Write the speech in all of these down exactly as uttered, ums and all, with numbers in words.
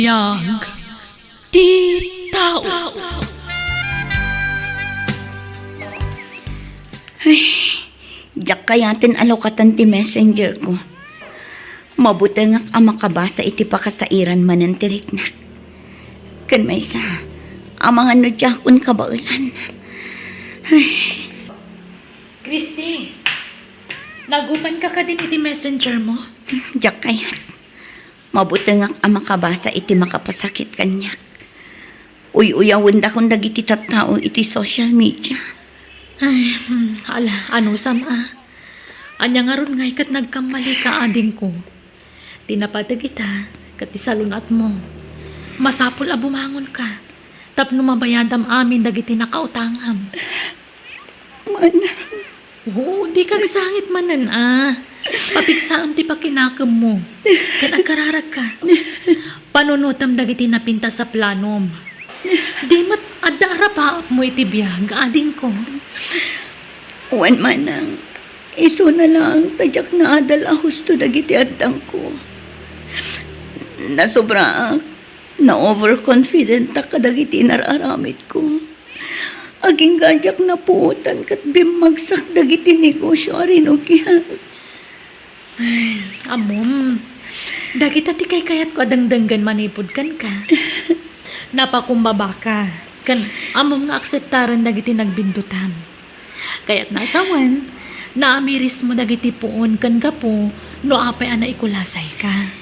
Biag ti tao. Ay, diak kayaten a lukatan ti messenger ko. Mabutengak a makabasa iti pakasairan manen ti riknak. Ken maysa, amangan no diakon kabaelan. Ay. Christy, nagupanka kadin iti messenger mo? Diak kayat. Mabutengak a makabasa iti makapasakit kaniak. Uy-uyawendakon dagiti tattao iti social media. Ay, hmm, ala, anusam a. Ania ngarud ngay ket nagkammalika, adingko? Ti napateg ita, ket ti salun-atmo. Masapul a bumangonka tapno mabayadam amin dagiti nakautangam. Manang. Oo, dika agsangit manen a. Papigsaam ti pakinakemmo. Ken agkararagka. Panunotem dagiti napintas a planom. Di met adda arapaapmo iti biag, adingko. Wen, manang, isuna laeng ta diak naadal a husto dagiti addangko. Nasobraak, na-overconfidentak kadagiti inar-aramidko. Agingga diak napuotan ket bimmagsak dagiti negosio a rinugiak. Ay, ammom, dagita ti kaykayatko a dengdenggen manipud kenka. Napakumbabaka, ken ammom nga akseptaren dagiti nagbindutam. Kayatna a sawen, naamirismo dagiti puon ken gapu no apay a naikulasayka.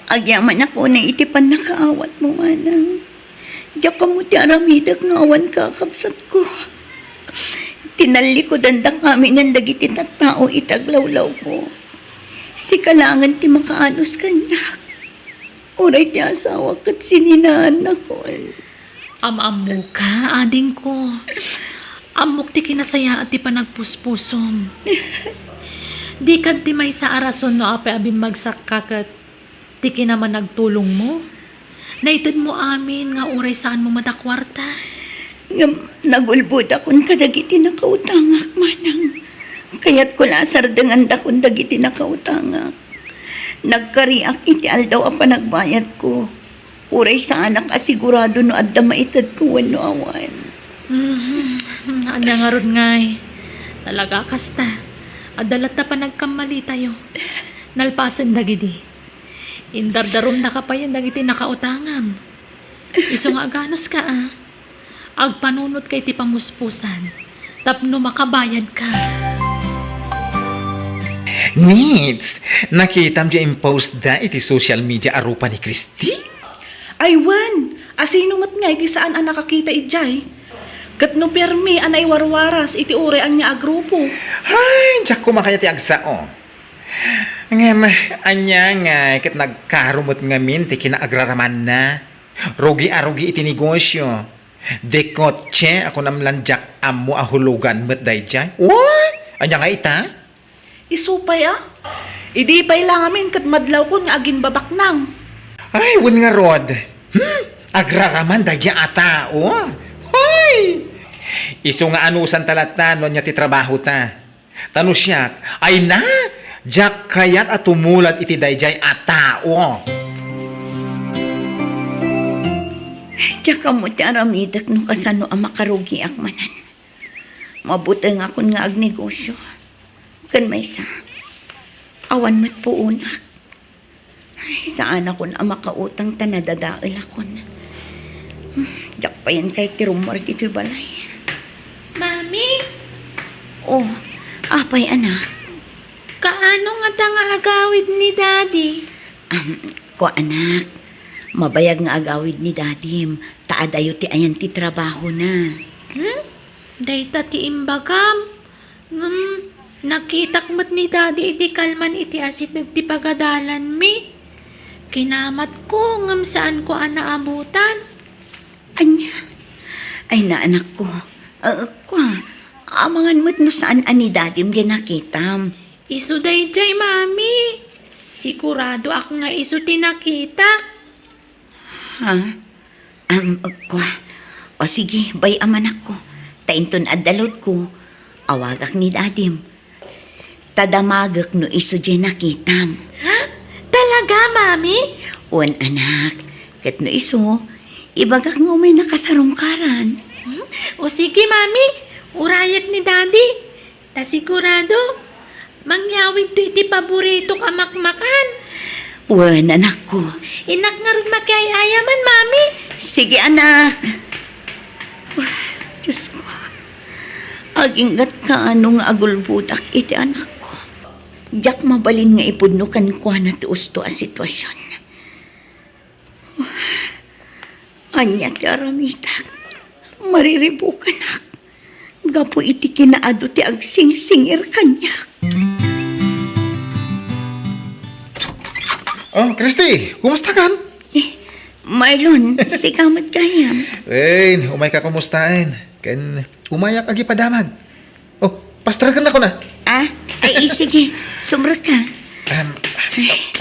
Agyamanak unay iti pannakaawatmo, manang. Diak ammo ti aramidek no awan ka, kabsatko. Tinallikudandak aminen dagiti tattao iti aglawlawko. Sika laengen ti makaanus kaniak. Uray ti asawak ket sininaannakon. Am-ammoka, adingko. Ammok ti kinasayaat ti panagpuspusom. Dika agdi maysa a rason no apay a bimmagsakka ket ti kinamanagtulongmo. Naitedmo amin nga uray saanmo met a kuarta. Ngem nagulbodakon kadagiti nakautangak, manang. Kayatko la a sardengandakon dagiti nakautangak. Nagkariak iti aldaw a panagbayadko. Uray saanak a sigurado no adda maitedko wenno awan. Mhm. Ania ngarud ngay? Talaga kasta. Adda latta panagkammalitayo. Nalpasen dagidi. Indardarumdaka payen dagiti nakautangam. Isu nga aganuska a. Agpanunotka iti pamuspusan tapno makabayadka. Nits, nakitam diay impostda iti social media a rupa ni Christy? Ay wen, asino met nga iti saan a nakakita idiay? Ket no permi a naiwarwaras iti uray ania a grupo? Ay, diak koma kayat ti agsao. Ngem, ania ngay ket nagkaro met ngamin ti kinaagraramanna? Rugi a rugi iti negosio. Di kotse a kunam lan diak ammo a hulugan met daydiay. Uy! Ania nga ita? Isu pay a? Idi pay la ngamin ket madlawkon nga agimbabaknang. Ay, wen ngarud. Hmm? Agraraman daydiay a tao? Hoy! Isu nga anusanta latta no ania ti trabahota. Ta no siak, ay na, diak kayat a tumulad iti daydiay a tao. Diak ammo ti aramidek no kasano a makarugiak manen. Mabutengakon nga agnegosio. Ken maysa, awan met puonak. Ay, saanakon a makautang ta nadadaelakon. Hmm, diak payen kayat ti rummuar ditoy balay. Mami? Oh, apay, anak? Kaano ngata nga agawid ni Daddy? Am, kua, anak, mabayag nga agawid ni Dadim, ta adayo ti ayan ti trabahona. Hmm? Dayta ti imbagam? Ngem, nakitak met ni Daddy idi kalman iti asideg ti pagadalanmi. Kinamatko, ngem saanko a naabutan. Ania? Ay, naanakko. Ah, kua, amangan met no saan a ni Dadim diay nakitam. Isu daydiay, Mami. Siguradoak nga isu ti nakitak. Ha? Am, kua. O sige, bay-am, anakko. Ta inton adda loadko, awagak ni Dadim. Ta damagek no isu diay nakitam. Ha? Talaga, Mami? Wen, anak. Ket no isu, ibagak nga umay nakasarungkaran. Hmm? O sige, Mami, urayek ni Daddy. Ta sigurado, mangyawidto iti paboritok a makmakan. Wen, anakko. Innak ngarud makiay-ayaman, Mami. Sige, anak. Diosko, agingga't kaano nga agulbodak iti anakko. Diak mabalin nga ipudno kenkuana ti usto a situasion. Ania ti aramidak? Mariribukanak gapu iti kinaadu ti agsingsingir kaniak. Oh, Christy, kumusta kan? Eh, Marlon, sika met gayam. Wen, umay ka kumustaen. Ken umayak agipadamag. Oh, pastreken ako na. Ah? Ay, eh, sige. Sumrek ka. Um,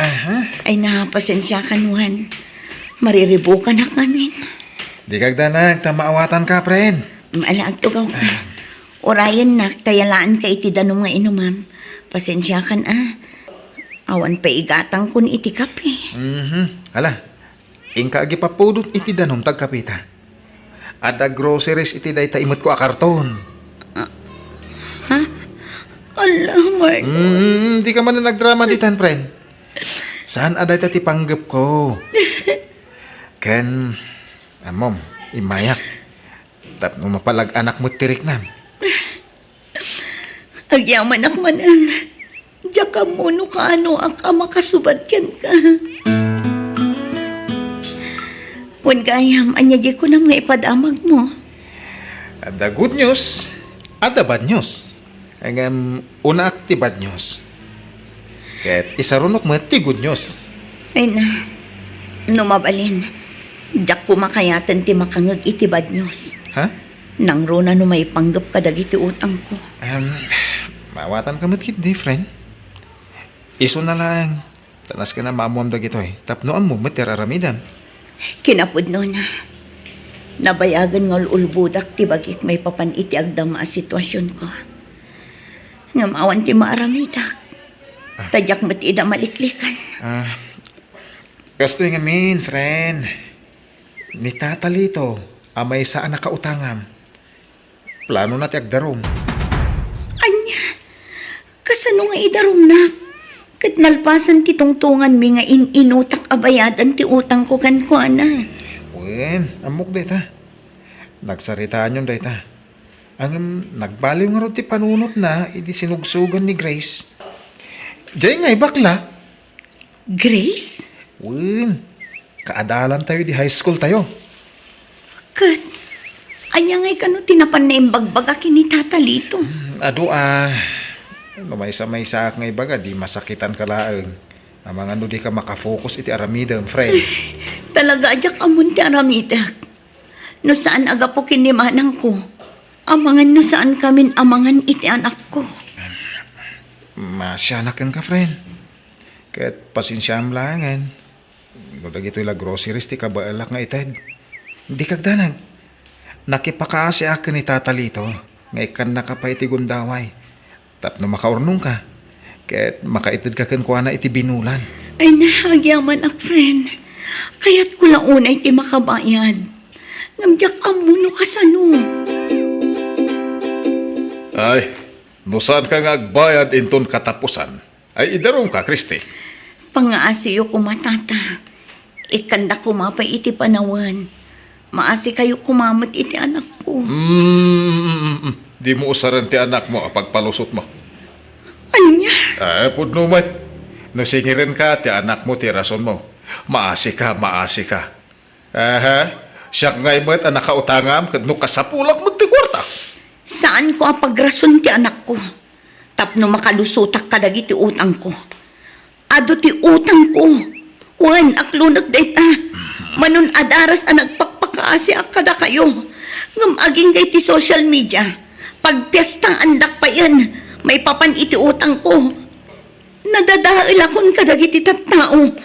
aha. Ay na, pasensiakan, Juan. Mariribukanak ngamin. Di kagdanag, ta maawatan ka, friend. Ala, agtugaw ka. Ah. Urayennak, ta yalaan ka iti danum nga inumam. Pasensiakan, ah. Awan pay igatangkon iti kape. Mhm. Ala, inka agipapudot iti danum ta agkapeta. Adda groceries iti dayta imetko a karton. Ah, ha? Ala, Mark. Mm, di ka man nagdrama ditan, friend. Saan a dayta ti panggepko? Ken, ammom, immayak. Tapno mapalag-anak met ti riknam. Agyamanak manen. Diak ammo no kaanoak a makasubad kenka. Wen gayam, ania diay kunam nga ipadamagmo? Adda good news, adda bad news. Ngem, unaak ti bad news. Ket isarunok met ti good news. Ay na, no mabalin, diak koma kayaten ti makangeg iti bad news. Ha? Nangruna no maipanggep kadagiti utangko. Em, maawatanka met ketdi, friend. Isuna laeng, ta nasken a maammoam dagitoy, tapno ammo met ti ar-aramidem. Kinapudnona, nabayagen nga ul-ulbodak ti bagik maipapan iti agdama a situasionko. Ngem awan ti maaramidak. Ah. Ta diak met ida maliklikan. Ah, kastoy ngamin, friend. Ni Tata Lito a maysa a nakautangam, planona ti agdarum. Ania? Kasano nga idarumnak? Ket nalpasan ti tungtonganmi nga in-inutak a bayadan ti utangko kenkuana. Wen, ammok dayta. Nagsaritaanyon dayta. Ngem nagbaliw ngarud ti panunotna idi sinugsogan ni Grace. Diay nga ibakla. Grace? Wen, kaadalantayo idi high school tayo. Ket, ania ngay kano ti napan naimbagbaga ken ni Tata Lito? Hmm, adu a, no maysa-maysaak nga ibaga, di masakitanka laeng. Amangan no dika makafocus iti aramidem, friend. Talaga a diak ammon ti aramidek. No saan a gapu ken ni manangko, amangan no saankamin amangan iti anakko. Masianak kenka, friend. Ket pasensiaam laengen. No dagitoy la groceries ti kabaelak nga ited, dika agdanag. Nakipakaasiak ken ni Tata Lito nga ikkannaka pay iti gundaway tapno makaurnongka ket makaitedka kenkuana iti binulan. Ay na, agyamanak, friend. Kayatko la unay ti makabayad. Ngem diak ammo no kasano. Ay, no saanka nga agbayad inton katapusan, ay idarumka, Christy. Pangaasiyo koma, Tata. Ikkanda koma pay iti panawen. Maasikayo koma met iti anakko. Mm, mm, mm, mm. Dimo usaren ti anakmo a pagpalusotmo. Ania? Eh, pudno met. No singirenka, ti anakmo ti rasonmo. Maasika, maasika. Aha, siak ngay met a nakautangam ket no kasapulak met ti kuarta. Saanko a pagrason ti anakko tapno makalusotak kadagiti utangko. Adu ti utangko. Wen, aklonek dayta. Manon a daras a nagpakpakaasiak kadakayo. Ngem agingga iti social media, pagpiestaandak payen maipapan iti utangko. Nadadaelakon kadagiti tattao.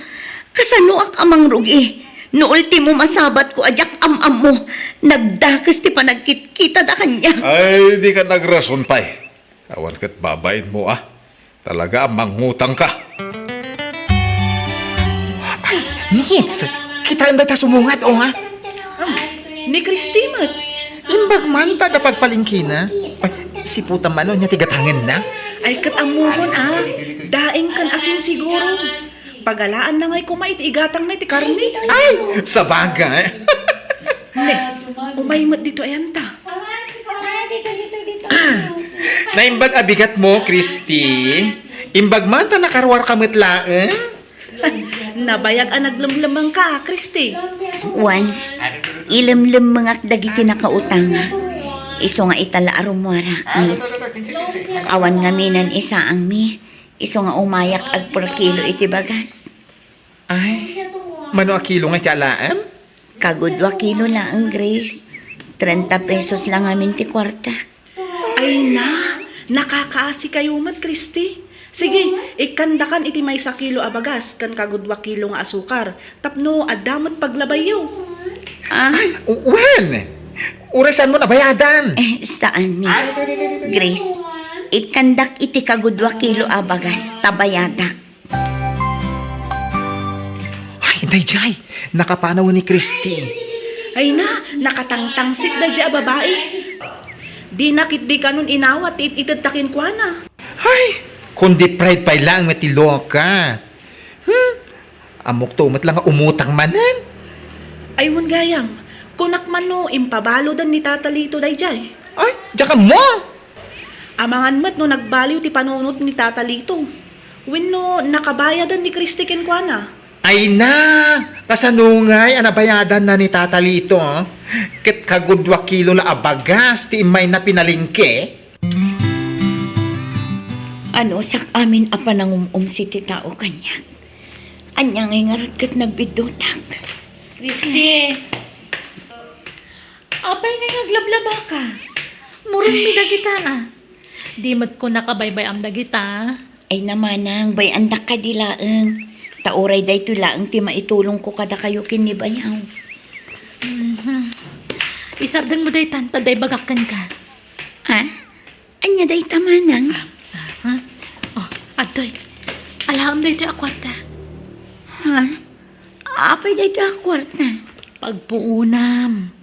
Kasanoak a mangrugi? No ultimo masabatko a diak am-ammo, nagdakes ti panagkitkitada kaniak. Ay, dika nagrason pay. Awan ket babainmo a. Talaga a mangutangka. Ay, Nits! Kitaem dayta sumungad, o, ha? Ni Christy met. Imbag man ta adda pagpalengkena. Ay, siputan man, o, nia ti gatangenna? Ay, ket ammomon, a. Daing ken asin siguro. Pagalaanna ngay koma iti igatangna iti karne. Ay, sabagay. Ne, umay met ditoy ayanta. Naimbag a bigatmo, Christy. Imbag man ta nakaruarka met laeng. Nabayag a naglemlemmengka, Christy. Wen, ilemlemmengak dagiti nakautangak. Isu nga ita la a rummuarak, Nits. Awan ngamin a isaangmi. Isu nga umayak agperkilo iti bagas. Ay, mano a kilo nga iti alaem? Kagudua kilo laeng, Grace. Trenta pesos la ngamin ti kuartak. Ay na, nakakaasikayo met, Christy. Sige, ikkandakan iti maysa kilo a bagas ken kagudua kilo nga asukar tapno adda met paglabayyo. Ah, Ay, wen! Uray saanmon a bayadan. Eh, saan, Nits? Grace, ikkandak iti kagudua kilo a bagas ta bayadak. Ay, daydiay, nakapanaw ni Christy. Ay na, nakatangtangsit daydiay a babai. Dina ketdi kanon inawat ti it-itedta kenkuana. Ay, kundi pride pay laeng met ti loka. Hmm? Ammokto met la nga umutang manen. Ay, wen gayam, kunak man no impabalodan ni Tata Lito daydiay. Ay, diak ammo. Amangan met no nagbaliw ti panunot ni Tata Lito. Wenno nakabayadan ni Christy kenkuana. Ay na, kasano ngay a nabayadanna ni Tata Lito? Ket kagudua kilo la a bagas ti immayna pinalengke. Anusak amin a panangum-umsi ti tao kaniak. Ania ngay ngarud ket nagbiddutak? Christy! Apay ngay nga aglablabaka? Muronmi dagita, a. Di met ko nakabaybay-am dagita, a. Ay na manang, bay-andak kadi laeng. Ta uray daytoy laeng ti maitulongko kadakayo ken ni bayaw. Mhm. Isardengmo daytan, ta adda ibagak kenka. Ah? Ania dayta manang? Ah, ah. Oh, adtoy. Alaem daytoy a kuarta. Ha? Apay daytoy a kuarta? Pagpuonam.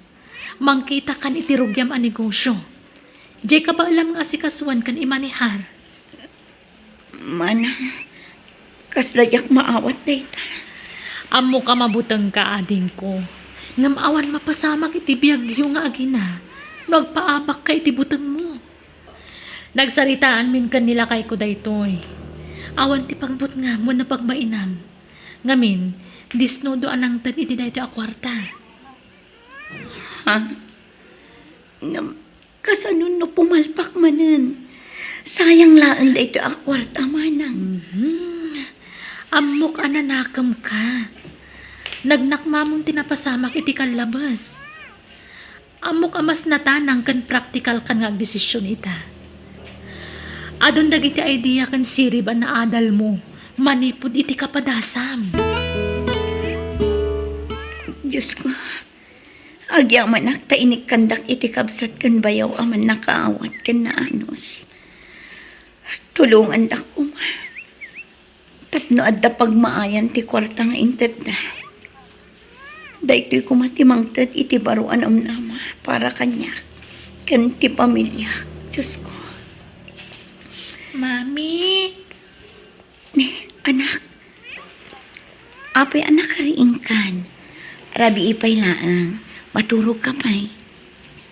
Mangkitakan iti rugiam a negosio. Diay kabaelam nga asikasuan ken imanehar. Manang, kasla diak maawat dayta. Ammok a mabutengka, adingko. Ngem awan mapasamak iti biagyo nga agina no agpaabakka iti butengmo. Nagsaritaanmin ken ni lakayko daytoy. Awan ti pagbutngam wenno pagbainam. Ngamin, disnudo a nangted iti daytoy a kuarta. Ha? Ngem, kasano no pumalpak manen? Sayang laeng daytoy a kuarta, manang. Mhm. Ammok a nanakemka. Nagnakmamon ti napasamak iti kallabes. Ammok a mas natanang ken praktikalkan nga agdesision ita. Adun dagiti idea ken sirib a naadalmo manipud iti kapadasam. Diosko, agyamanak ta inikkandak iti kabsat ken bayaw a mannakaawat ken naanus. Tulongandak koma tapno adda pagmaayan ti kuarta nga intedda. Daytoy koma ti mangted iti baro a namnama para kaniak ken ti pamiliak, Diosko. Mami! Ni, anak. Apay a nakariingkan? Rabii pay laeng. Maturogka pay.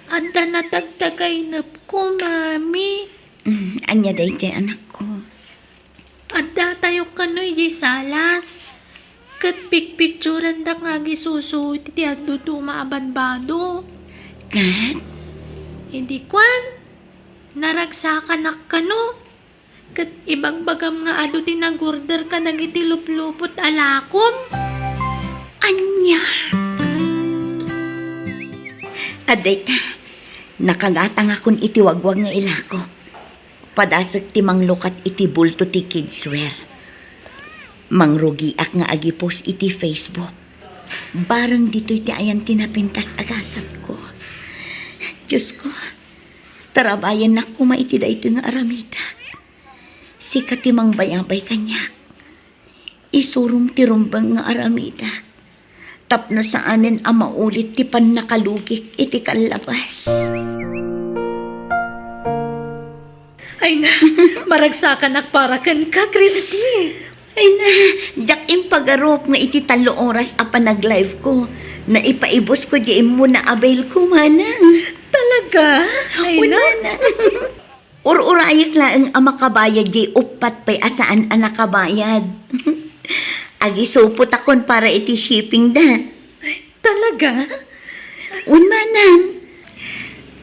Adda natagtagaynepko, Mami. Mm, ania daydiay, anakko? Addatayo kano idiay salas. Ket pikpikturandak nga agisusuit iti adduduma a badbado. Ket? Idi kuan, naragsakanak kano. Ket ibagbagam nga adu ti nag-order kadagiti luplupot a lakom. Ania? Adda ita, nakagatangakon iti wagwag nga ilakok. Padasek ti manglukat iti bulto ti kidswear. Mangrugiak nga agi-post iti Facebook. Bareng ditoy ti ayan ti napintas a gasatko. Diosko, tarabayannak koma iti daytoy nga aramidak. Sika ti mangbayabay kaniak. Isurom ti rumbeng nga aramidak. tapno saanen a maulit ti pannakalugik iti kallabas. Ay na, maragsakanak para kenka, Christy. Ay na, diak impagarup nga iti tallo oras a panag-live ko, naipaibusko diay immuna a bail ko, manang. Talaga? Ay na. Wen, manang. Ur-urayek laeng a makabayad diay uppat pay a saan a nakabayad. Agisupotakon para iti shipping da. Talaga? Wen, manang.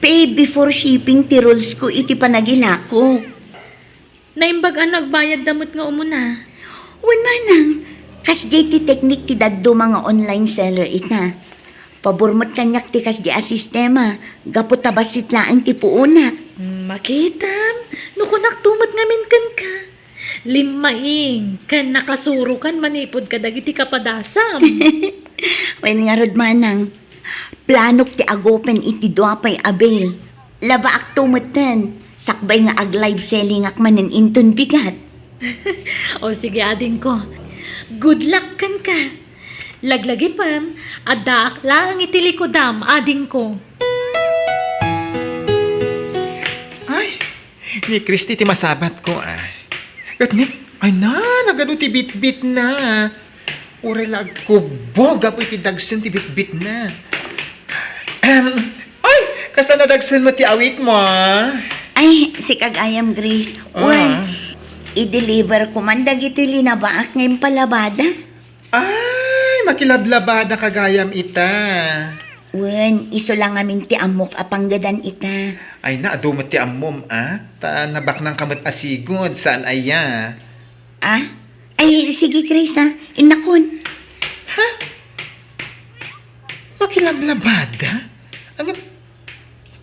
Pay before shipping ti rules ko iti panagilako. Naimbag a nagbayadda met nga umuna. Wen, manang. Kasdiay ti teknik ti dadduma nga online seller ita. Pabor met kaniak ti kasdi a sistema, gapu ta bassit laeng ti puonak. Hmm, makitam, no kunakto met ngamin kenka. Limmaing, ken nakasurokan manipud kadagiti kapadasam. Wen ngarud, manang, planok ti agupen iti dua pay a bail. Labaakto metten, sakbay nga ag-live sellingak manen inton bigat. O sige, adingko. Good luck kenka. Laglagipem, addaak laeng iti likudam, adingko. Ay, ni Christy ti masabatko, ah. Ket ni, ay na, nagadu ti bitbitna. Uray la agkubbog gapu iti dagsen ti bitbitna. Em, ay, kasta nadagsen met ti awitmo, ah. Ay, sika gayam, Grace. Ah. Wen, i-deliver ko man dagitoy linabaak nga impalabada. Ay, makilablabada ka gayam ita. Wen, isu la ngamin ti ammok a panggedan ita. Ay na, adu met ti ammom, a? Ta nabaknangka met a sigud, saan aya? Ah? Ay, sige, Grace, ah. Innakon. Ha? Makilablabada? Ang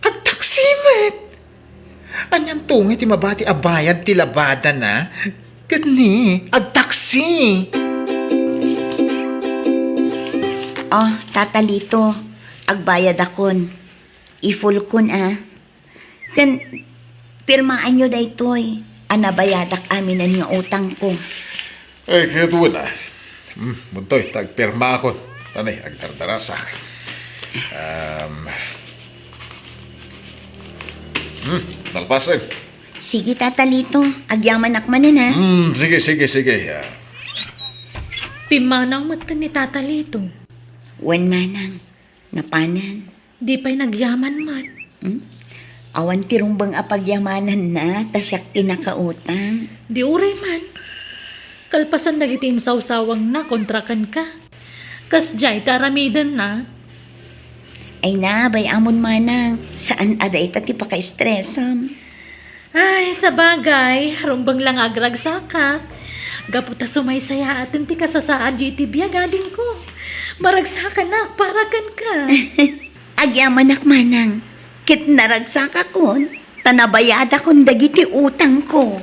Agtaksi met! Anianto ngay ti mabati a bayad ti labadana? Ket ni, agtaksi! Oh, Tata Lito, agbayadakon. I-full kon, ah. Ken, pirmaanyo daytoy a nabayadak aminen nga utangko. Ay, ket wen, ah. Hmm, muntoy, ta agpirmaakon. Tani, agdardarasak. Um, hmm, nalpasen. Sige, Tata Lito. Agyamanak manen, ha? Hmm, sige, sige, sige. Ah. Pimmanaw met ni Tata Lito. Wen, manang. Napanan. Di pay nagyaman met. Hmm? Awan ti rumbeng a pagyamananna, ta siak ti nakautang. Di uray man. Kalpasan dagiti insawsawangna kontra kenka. Kasdiay ti aramidenna. Ay na, bay-amon manang. Saan a dayta ti pakaestresam. Ay, sabagay, rumbeng la nga agragsakak. Gapu ta sumaysayaaten ti kasasaadyo iti biag, adingko. Maragsakanak para kenka. Agyamanak manang, ket naragsakakon, ta nabayadakon dagiti utangko.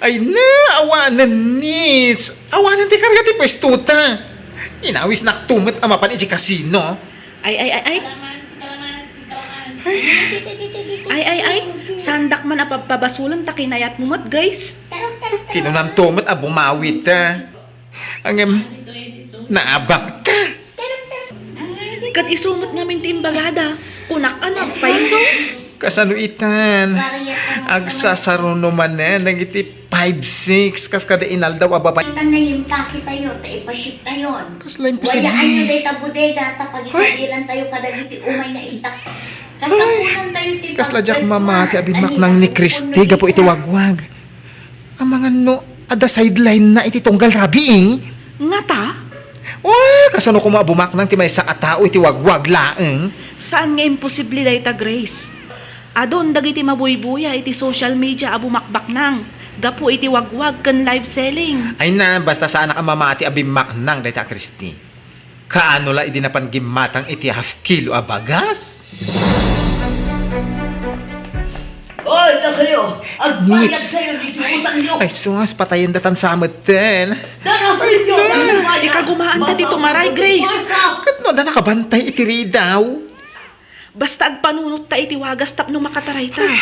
Ay na, awanen, Nits. Awanen ti karga ti puestota. Inawisnak to met a mapan iti kasino. Ay, ay, ay, ay. Ay, ay, ay. Saandak man a pabpabasolen ta kinayatmo met, Grace. Kinunam to met a bumawita. Ngem, naabakta. Ket isu met ngamin ti imbagada. Kunak a nagpayso. Kasano itan? Agsasaruno manen dagiti five six kas kada inaldaw a babae. Tan naimpake tayo, ta ipaship tayon. Kasla imposible. Wayaan tayo dayta bodega, ta pagitagilan tayo kadagiti umay nga stocks. Ay, kasla diak mamati a bimmaknang ni Christy gapu iti wagwag. Amangan no, adda sideline na iti tunggal rabii. Ngata? Oh, kasano koma a bumaknang ti maysa a tao iti wagwag laeng? Saan nga imposible dayta, Grace. Adun dagiti mabuybuya iti social media a bumakbaknang gapu iti wagwag ken live selling. Ay na, basta saanak a mamati a bimmaknang dayta a Christy. Kaano la idi napan gimmatang iti half kilo a bagas? Oy, dakayo! Agbayad Nits. Kayo diti utangyo! Ay, sus, patayen datan sa metten. Dara sa inyo! Ay, na. Ikagumaan ta ti tumaray, Grace. Ket no, adda nakabantay iti ridaw. Basta agpanunotta iti wagas tapno makatarayta. Ay,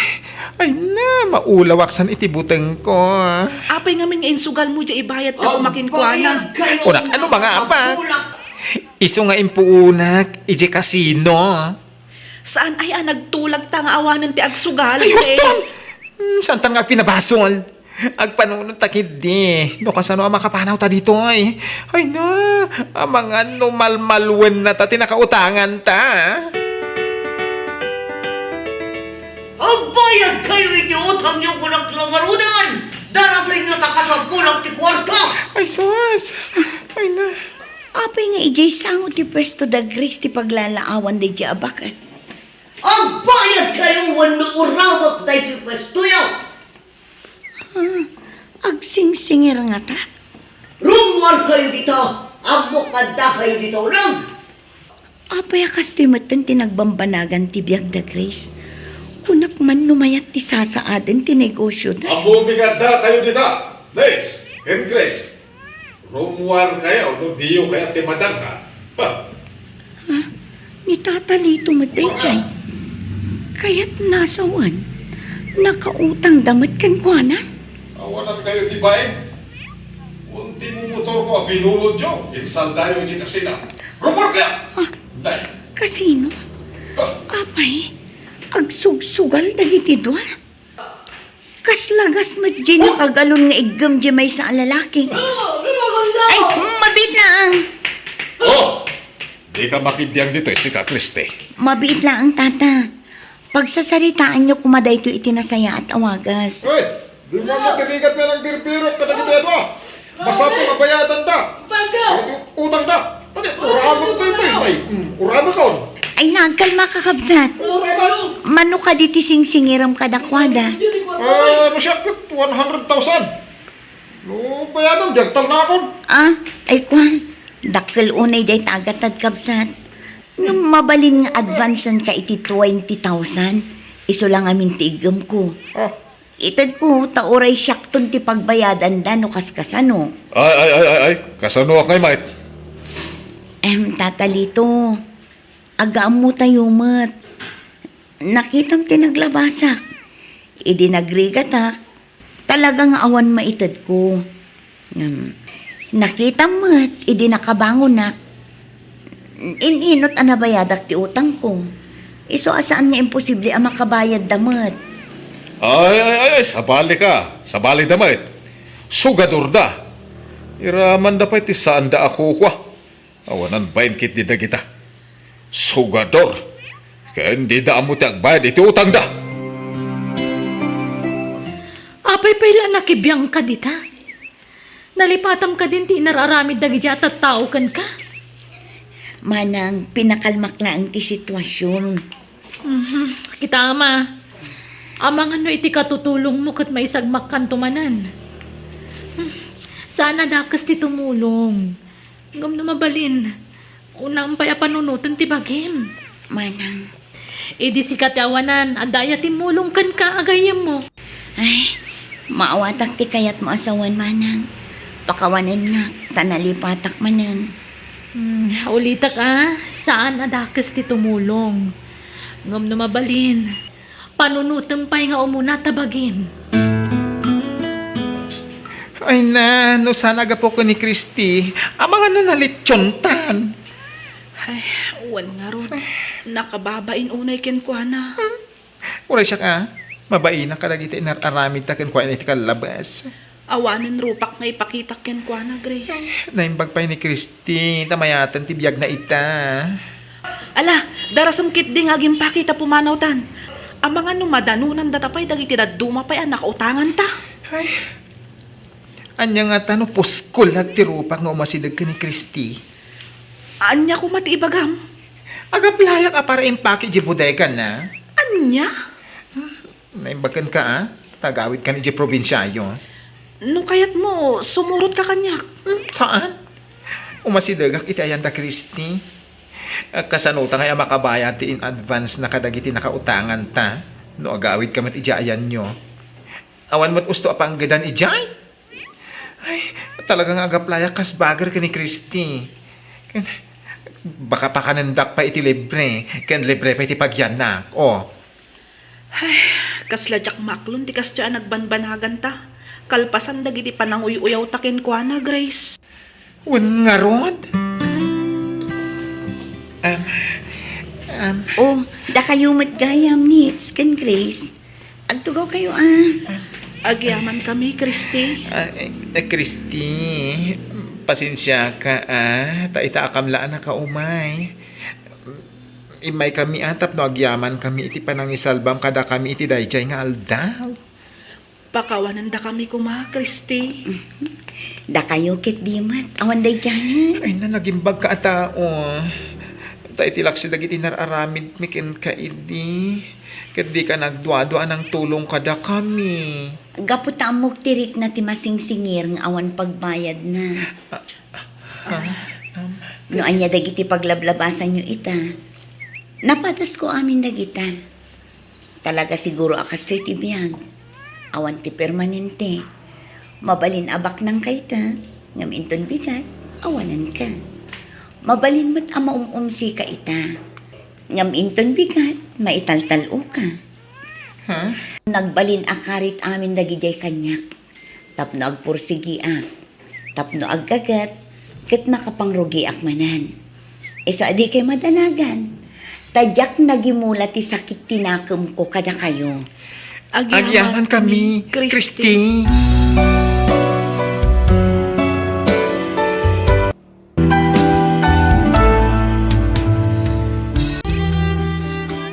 ay na, maulawak san iti butengko. Apay ngamin nga insugalmo diay ibayadta koma kenkuana? Agbayagkayo. Una, ano nga apak? Isu nga impuunak idiay kasino. Saan aya a nagtulagta nga awanen ti agsugal, Ay, huston! Grace? Hmm, saantan nga agpinabasol? Agpanunot ta ketdi no kasano a makapanawta ditoy. Ay na, amangan no malmalwennata ti nakautanganta. Agbayadkayo iti utangyo, kunak la ngaruden. Darasenyo ta kasapulak ti kuarta. Ay, sus! Ay na. Apay nga idiay sango ti puesto da Grace ti paglalaawan daydiay a baket? Agbayadkayo wenno uramek daytoy puestoyo. Ah, agsingsingir ngata? Rummuarkayo dita, ammok nga addakayo dita uneg. Apay a kastoy metten ti nagbambanagan ti biag da Grace? Kunak man no mayat ti sasaaden ti negosio da. Ammok nga addakayo dita, Nels ken Grace. Rummuarkayo no diyo kayat ti madangka. Ha? Ha? Ni Tata Lito met daydiay. Kayatna a sawen, nakautangda met kenkuana? Awanankayo ti bain. Kun ti momotorko a binulodyo, insaldayo iti kasino. Rummuarkayo! Ah, Nay. Kasino? Ah. Apay, agsugsugal dagiti dua? Kasla gas met diay nakagalon nga iggem diay maysa a lalaki. Ay, mabiit laeng. Oh! Dika makibiang ditoy, sika, Kristi. Mabiit laeng, Tata. Pagsasaritaanyo koma daytoy iti nasayaat a wagas. Hoy! Dimo matirigat nga nagbirbirok kadagiti adu. Masapul a bayadanda. Baga. Iti utangda. Tadi, uramek daytoy, ay, mm, uramek on. Ay, nagkalma ka, kabsat. Uramek. Mano kadi ti singsingirem kadakuada? Ah, no siak, one hundred thousand. No, bayadam, diagtal na akon. Ah, ay, kuan. Dakkel unay dayta a gatad, kabsat. Ngem mabalin nga advancenka iti twenty thousand. Isu la ngamin ti iggemko. Ah. Itedko, ta uray siakton ti pagbayadanda no kaskasano. Ay, ay, ay, ay, ay. Kasanoak ngay, mait? Em, Tata Lito, agaammotayo met. Nakitam ti naglabasak. Idi nagrigatak, talaga nga awan maitedko. Ngem, nakitam met idi nakabangonak. In-inot a nabayadak ti utangko. Isu a saan nga imposible a makabayadda met. Ay, ay, ay, ay, sabalika. Sabalida met. Sugadorda. Iramanda pay ti saanda a kukua. Awanan bain ketdi dagita. Sugador. Ken dida ammo ti agbayad iti utangda. Apay pay la nakibiangka dita? Nalipatam kadin ti inar-aramid dagiti a tattao kenka? Manang, pinakalmak laeng ti situasion. Mhm. Kita, Ama. Amangan no iti katutulongmo ket maisagmakkanto manen. Hmm. Saan a dakes ti tumulong. Ngem no mabalin, unam pay a panunoten ti bagim. Manang. Idi sika ti awanan, adda aya timmulong kenka a gayyemmo? Ay, maawatak ti kayatmo a sawen, Manang. Pakawanennak, ta nalipatak manen. Hmm, ulitek a, saan a dakes ti tumulong. Ngem no mabalin, panunotem pay nga umuna ta bagim. Ay na, no saan a gapu ken ni Christy, amangan no nalitsiontan. Ay, wen ngarud, nakababain unay kenkuana. Hmm? Uray siak a, mabainak kadagiti inar-aramidta kenkuana iti kallabas. Awanen rupak nga ipakitak kenkuana, Grace. Ay, naimbag pay ni Christy, ta mayaten ti biagna ita. Ala, darasem ketdi nga agimpaki ta pumanawtan. Amangan no madanonandata pay dagiti dadduma pay a nakautanganta. Ay, ania ngata no puskol ti rupak nga umasideg ken ni Christy? Ania koma ti ibagam? Agaplayak a para impaki idiay bodegana. Ania? Naimbag kenka a, ta agawidkan idiay probinsiayo. No kayatmo, sumurotka kaniak. Hmm, saan? Umasidegak iti ayanda Christy. Kasanota ngay a makabayad ti in advance na kadagiti nakautanganta no agawidka met idiay ayanyo? Awan met usto a panggedan idiay? Ay, talaga nga agaplayak kas bagger ken ni Christy. Ken, Baka pakanendak pay iti libre, ken libre pay ti pagyannak. O. Ay, kasla diak maaklon ti kasdiay a nagbanbanaganta, kalpasan dagiti pananguy-uyawta kenkuana, Grace. Wen ngarud? Am, am. O, dakayo met gayam, Nits, ken Grace. Agtugawkayo, a. Agyamankami, Christy. Ah, eh, eh, Christy, pasensiaka, a. Ta ita a kamla a nakaumay. Immaykami, a, tapno agyamankami iti panangisalbam kadakami iti daydiay nga aldaw. Pakawanendakami koma, Christy. Dakayo ket di met awan daydiayen. Ay, nanagimbagka a tao. Ta iti laksi dagiti nar-aramidmi kenka idi, ket dika nagduadua a nangtulong kadakami. Gapu ta ammok ti rikna ti masingsingir nga awan pagbayadna. Ah, ah, um, No ania dagiti paglablabasanyo ita, napadasko amin dagita. Talaga siguro a kastoy ti biag. Awan ti permanente. Mabalin a baknangka ita, ngem inton bigat, awananka. Mabalin met a maum-umsika ita, ngem inton bigat, maitaltal-oka. Ha? Nagbalin a karit amin dagidiay kaniak. Tapno agpursigiak, tapno aggagat, ket makapangrugiak manen. Isu a dikay madanagan, ta diak nagimula ti sakit ti nakemko kadakayo. Agyamankami, Christy.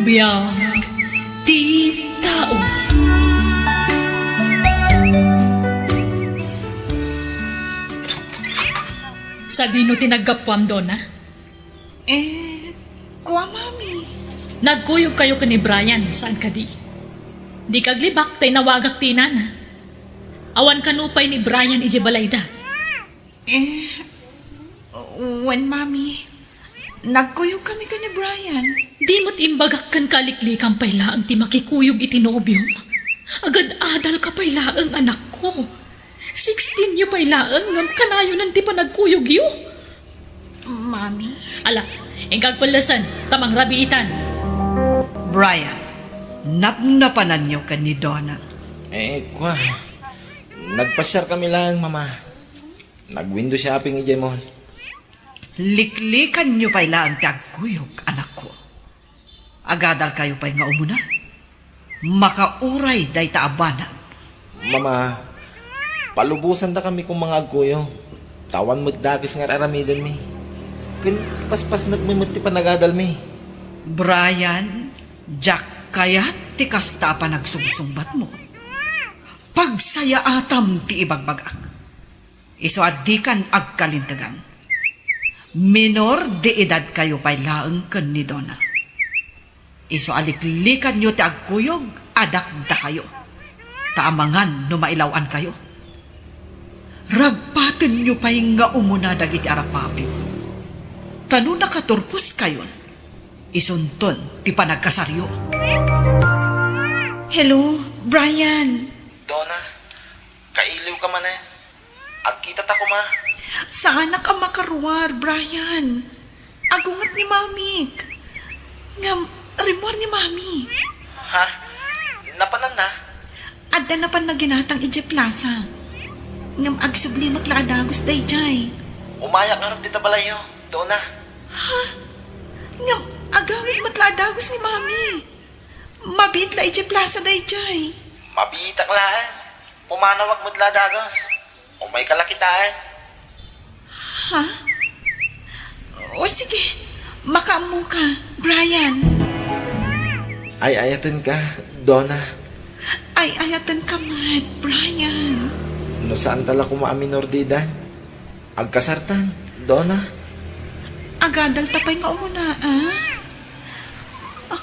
Biag ti tao. Sadino ti naggapuam, Donna? Eh, kua, Mami. Nagkuyogkayo ken ni Brian, saan kadi? Dika aglibak ta inawagak ti inana. Awan kano pay ni Brian idiay balayda. Eh, wen, Mami. Nagkuyogkami ken ni Brian. Di met imbagak kenka a liklikan pay laeng ti makikuyog iti nobiom? Agad-adalka pay laeng, anakko. Sixteen yo pay laeng ngem kanayonen ti panagkuyogyo. Mami? Ala, inka agpellesen, ta mangrabiitan. Brian, napnapananyo ken ni Donna? Eh, kua, nagpasiarkami laeng, Mama. Nag-window shopping idiay mall. Liklikanyo pay laeng ti agkuyog, anakko. Agadalkayo pay nga umuna. Makauray dayta a banag. Mama, palubosandakami koma nga agkuyog. Ta awan met dakes nga ar-aramidenmi. Ken ipaspasnekmi met ti panagadalmi. Brian, diak kayat ti kasta a panagsungsungbatmo. Pagsayaatam ti ibagbagak. Isu a dikan agkalintegan. Minor de edadkayo pay laeng ken ni Donna. Isu a liklikanyo ti agkuyog a dakdakayo, ta amangan no mailaw-ankayo. Ragpatenyo pay nga umuna dagiti arapapio. Ta no nakaturposkayon, isunton ti panagkasaryo. Hello, Brian. Donna, kailiwka manen. Agkitata koma. Saanak a makaruar, Brian. Agunget ni Mamik. Ngem, rimmuar ni Mami. Ha? Napananna? Adda napanna ginatang idiay plaza. Ngem agsubli met la a dagus daydiay. Umayak ngarud dita balayyo, Donna. Ha? Ngem agawid met la a dagus ni Mami. Mabiit la idiay plaza daydiay. Mabiitak laeng. Pumanawak met la a dagus. Umayka la kitaen. Ha? O sige, makaammoka, Brian. Ay-ayatenka, Donna. Ay-ayatenka met, Brian. No saanta la koma a minor de edad, agkasartan, Donna. Agadalta pay nga umuna, a? Ah,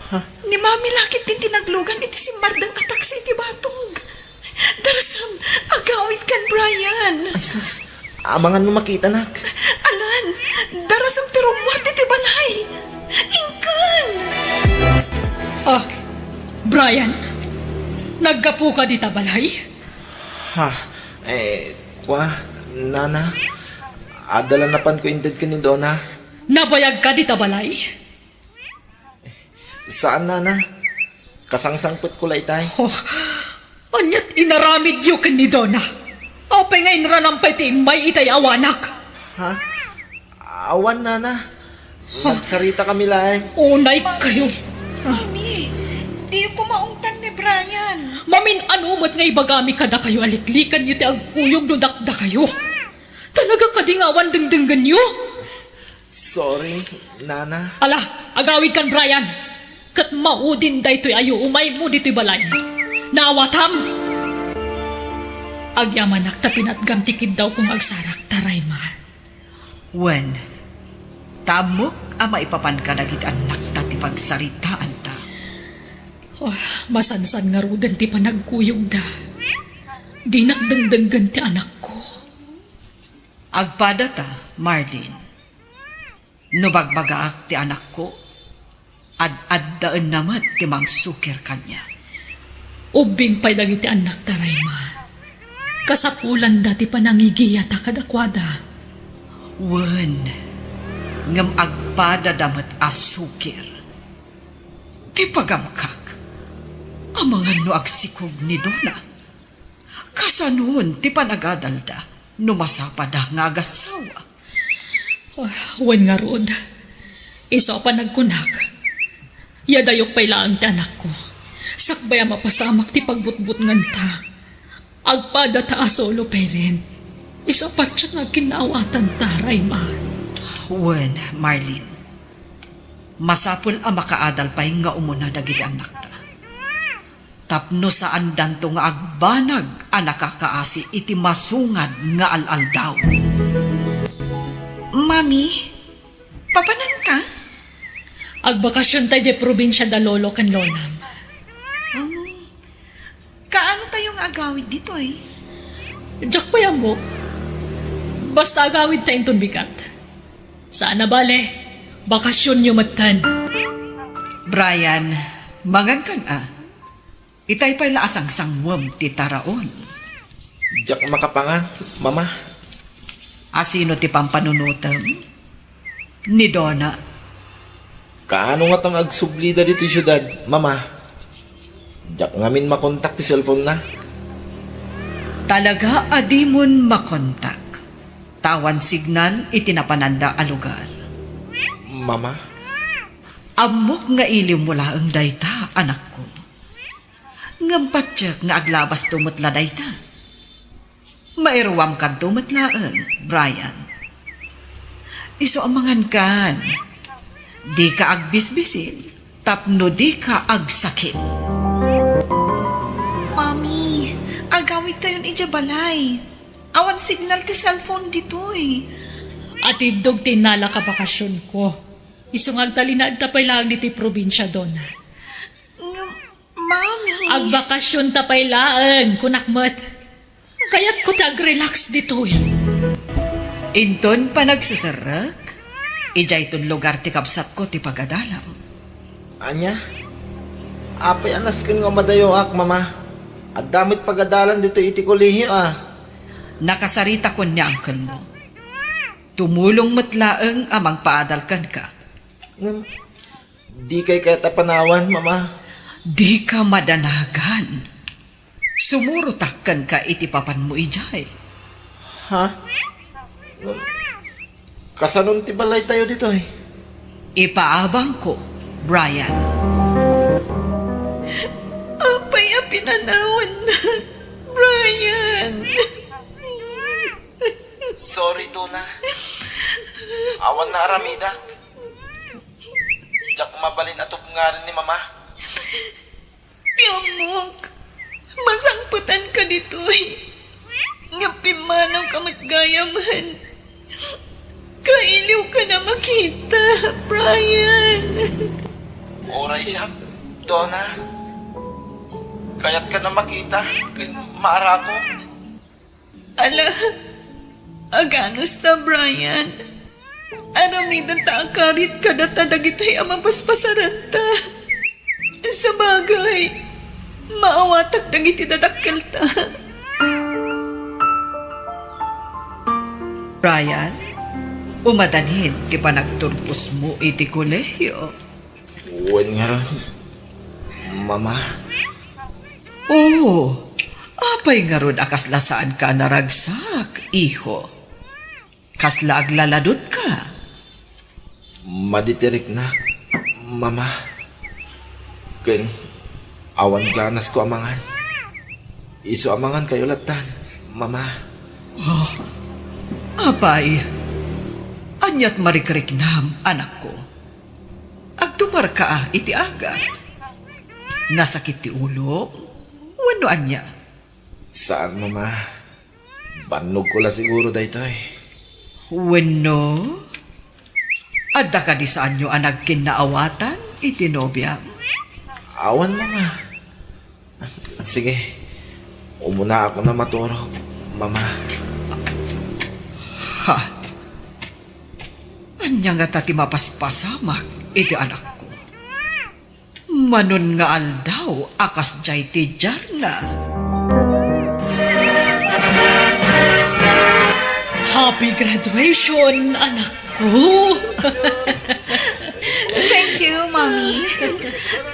Ha? Ni Mami la ketdin ti naglugan iti simmardeng a taksi iti batog. Darasem, agawidkan, Brian. Ay, sus. Amangan no makitanak. Alan, darasem ti rummuar ditoy balay. Inkan! Ah, Brian, naggapuka dita balay? Ha? Eh, kua, nana, Adda la napanko inted ken ni Dona. Nabayagka dita balay? Saan, Nana. Kasangsangpetko la itay. Oh, aniat inaramidyo ken ni Dona? Apay nga inranam pay ti immay itay awanak? Ha? Awan, Nana. Nagsaritakami laeng. Unay kayo. Mami, diyo koma ungtan ni Brian. Mamin-ano met nga ibagami kadakayo a liklikanyo ti agkuyog no dakdakayo? Talaga kadi nga awan dengdenggenyo? Sorry, Nana. Ala, agawidkan, Brian. Ket maudin daytoy a yuumaymo ditoy balay. Naawatam? Agyamanak ta pinatgam ti kiddawko nga agsarakta, Rayma. Wen, ta ammok a maipapanka dagiti annakta ti pagsaritaanta. Oh, masansan ngaruden ti panagkuyogda. Dinak dengdenggen ti anakko. Agpadata, Marlene. No bagbagaak ti anakko, ad-addaenna met ti mangsukir kaniak. Ubbing pay dagiti annakta, Rayma. Kasapulanda ti panangigiyata kadakuada. Wen, ngem agpadada met a sukir. Ti pagamkak, amangan no agsikog ni Dona. Kasanon ti panagadalda no masapada nga agassawa? Ah, wen ngarud, isu a panagkunak, yadayok pay laeng ti anakko. Sakbay a mapasamak ti pagbutbutnganta, agpadata a solo parent. Isu a patiek nga agkinnaawatanta, Rayma. Wen, Marlene, masapul a makaadal pay nga umuna dagiti annakta. Tapno saandanto nga agbanag a nakakaasi iti masungad nga al-aldaw. Mami, papananka? Agbakasionta idiay probinsia da lolo ken lonam. Hmm. Kaano tayo nga agawid ditoy? Diak pay ammok. Basta agawidta inton bigat. Saan a bale, bakasionyo metten. Brian, mangankan a. Itay pay la a sangsangwem ti taraon. Diak makapangan, Mama. Asino ti pampanunotem? Ni Dona. Kaano ngata nga agsublida ditoy siudad, Mama? Diak ngamin makontak ti cellphone-na. Talaga a dimon makontak. Ta awan signal iti napananda a lugar. Mama? Ammok nga iliwmo laeng dayta, anakko. Ngem patiek nga aglabasto met la dayta. Mairuamkanto met laeng, Brian. Isu a mangankan. Dika agbisbisin tapno dika agsakit. Mami, agawidtayon idiay balay. Awan signal ti cellphone ditoy. Atiddog ti innalak a bakasionko. Isu nga agtalinaedta pay laeng ditoy probinsia, Dona. Ngem, Mami. Agbakasionta pay laeng, kunak met. Kayatko ti agrelax ditoy. Inton panagseserrek, idiayton lugar ti kabsatko ti pagadalam. Ania? Apay a nasken nga umadayoak, Mama? Adda met pagadalan ditoy iti kolehio, a. Nakasaritakon ni uncle-mo. Tumulong met laeng a mangpaadal kenka. Ngem, dikay kayat a panawan, Mama. Dika madanagan. Sumurotak kenka iti papanmo idiay. Ha? Kasanon ti balaytayo ditoy? Ipaabangko, Brian. Apay a pinanawannak, Brian? Sorry, Dona. Awan naaramidak. Diak mabalin a tubngaran ni Mama. Ti ammok, masangpetanka ditoy. Ngem pimmanawka met gayam. Kailiwkan a makita, Brian. Uray siak, Dona. Kayatkan a makita ken maarakom. Ala, aganusta, Brian. Aramidenta a karit kadata dagitoy a mapaspasaranta. Sabagay, maawatak dagiti dadakkelta. Brian, Umadanhin ti panagturposmo iti kolehiyo. Wen ngarud, Mama. Oo. Apay ngarud a kasla saanka a naragsak, iho? Kasla aglaladutka? Madi ti riknak, Mama. Ken awan ganasko a mangan. Isu a mangankayo lattan, Mama. Oh, apay, aniat marikriknam, anakko? Agtuparka iti agas? Nasakit ti ulom? Wenno ania? Saan, Mama. Bannogko la siguro daytoy. Wenno, adda kadi saanyo a nagkinnaawatan iti nobiam? Awan, Mama. Sige, umunaakon a maturog, Mama. Ha? Ania ngata ti mapaspasamak iti anakko? Manon nga aldaw a kasdiay ti diarna. Happy graduation, anakko! Thank you, Mommy.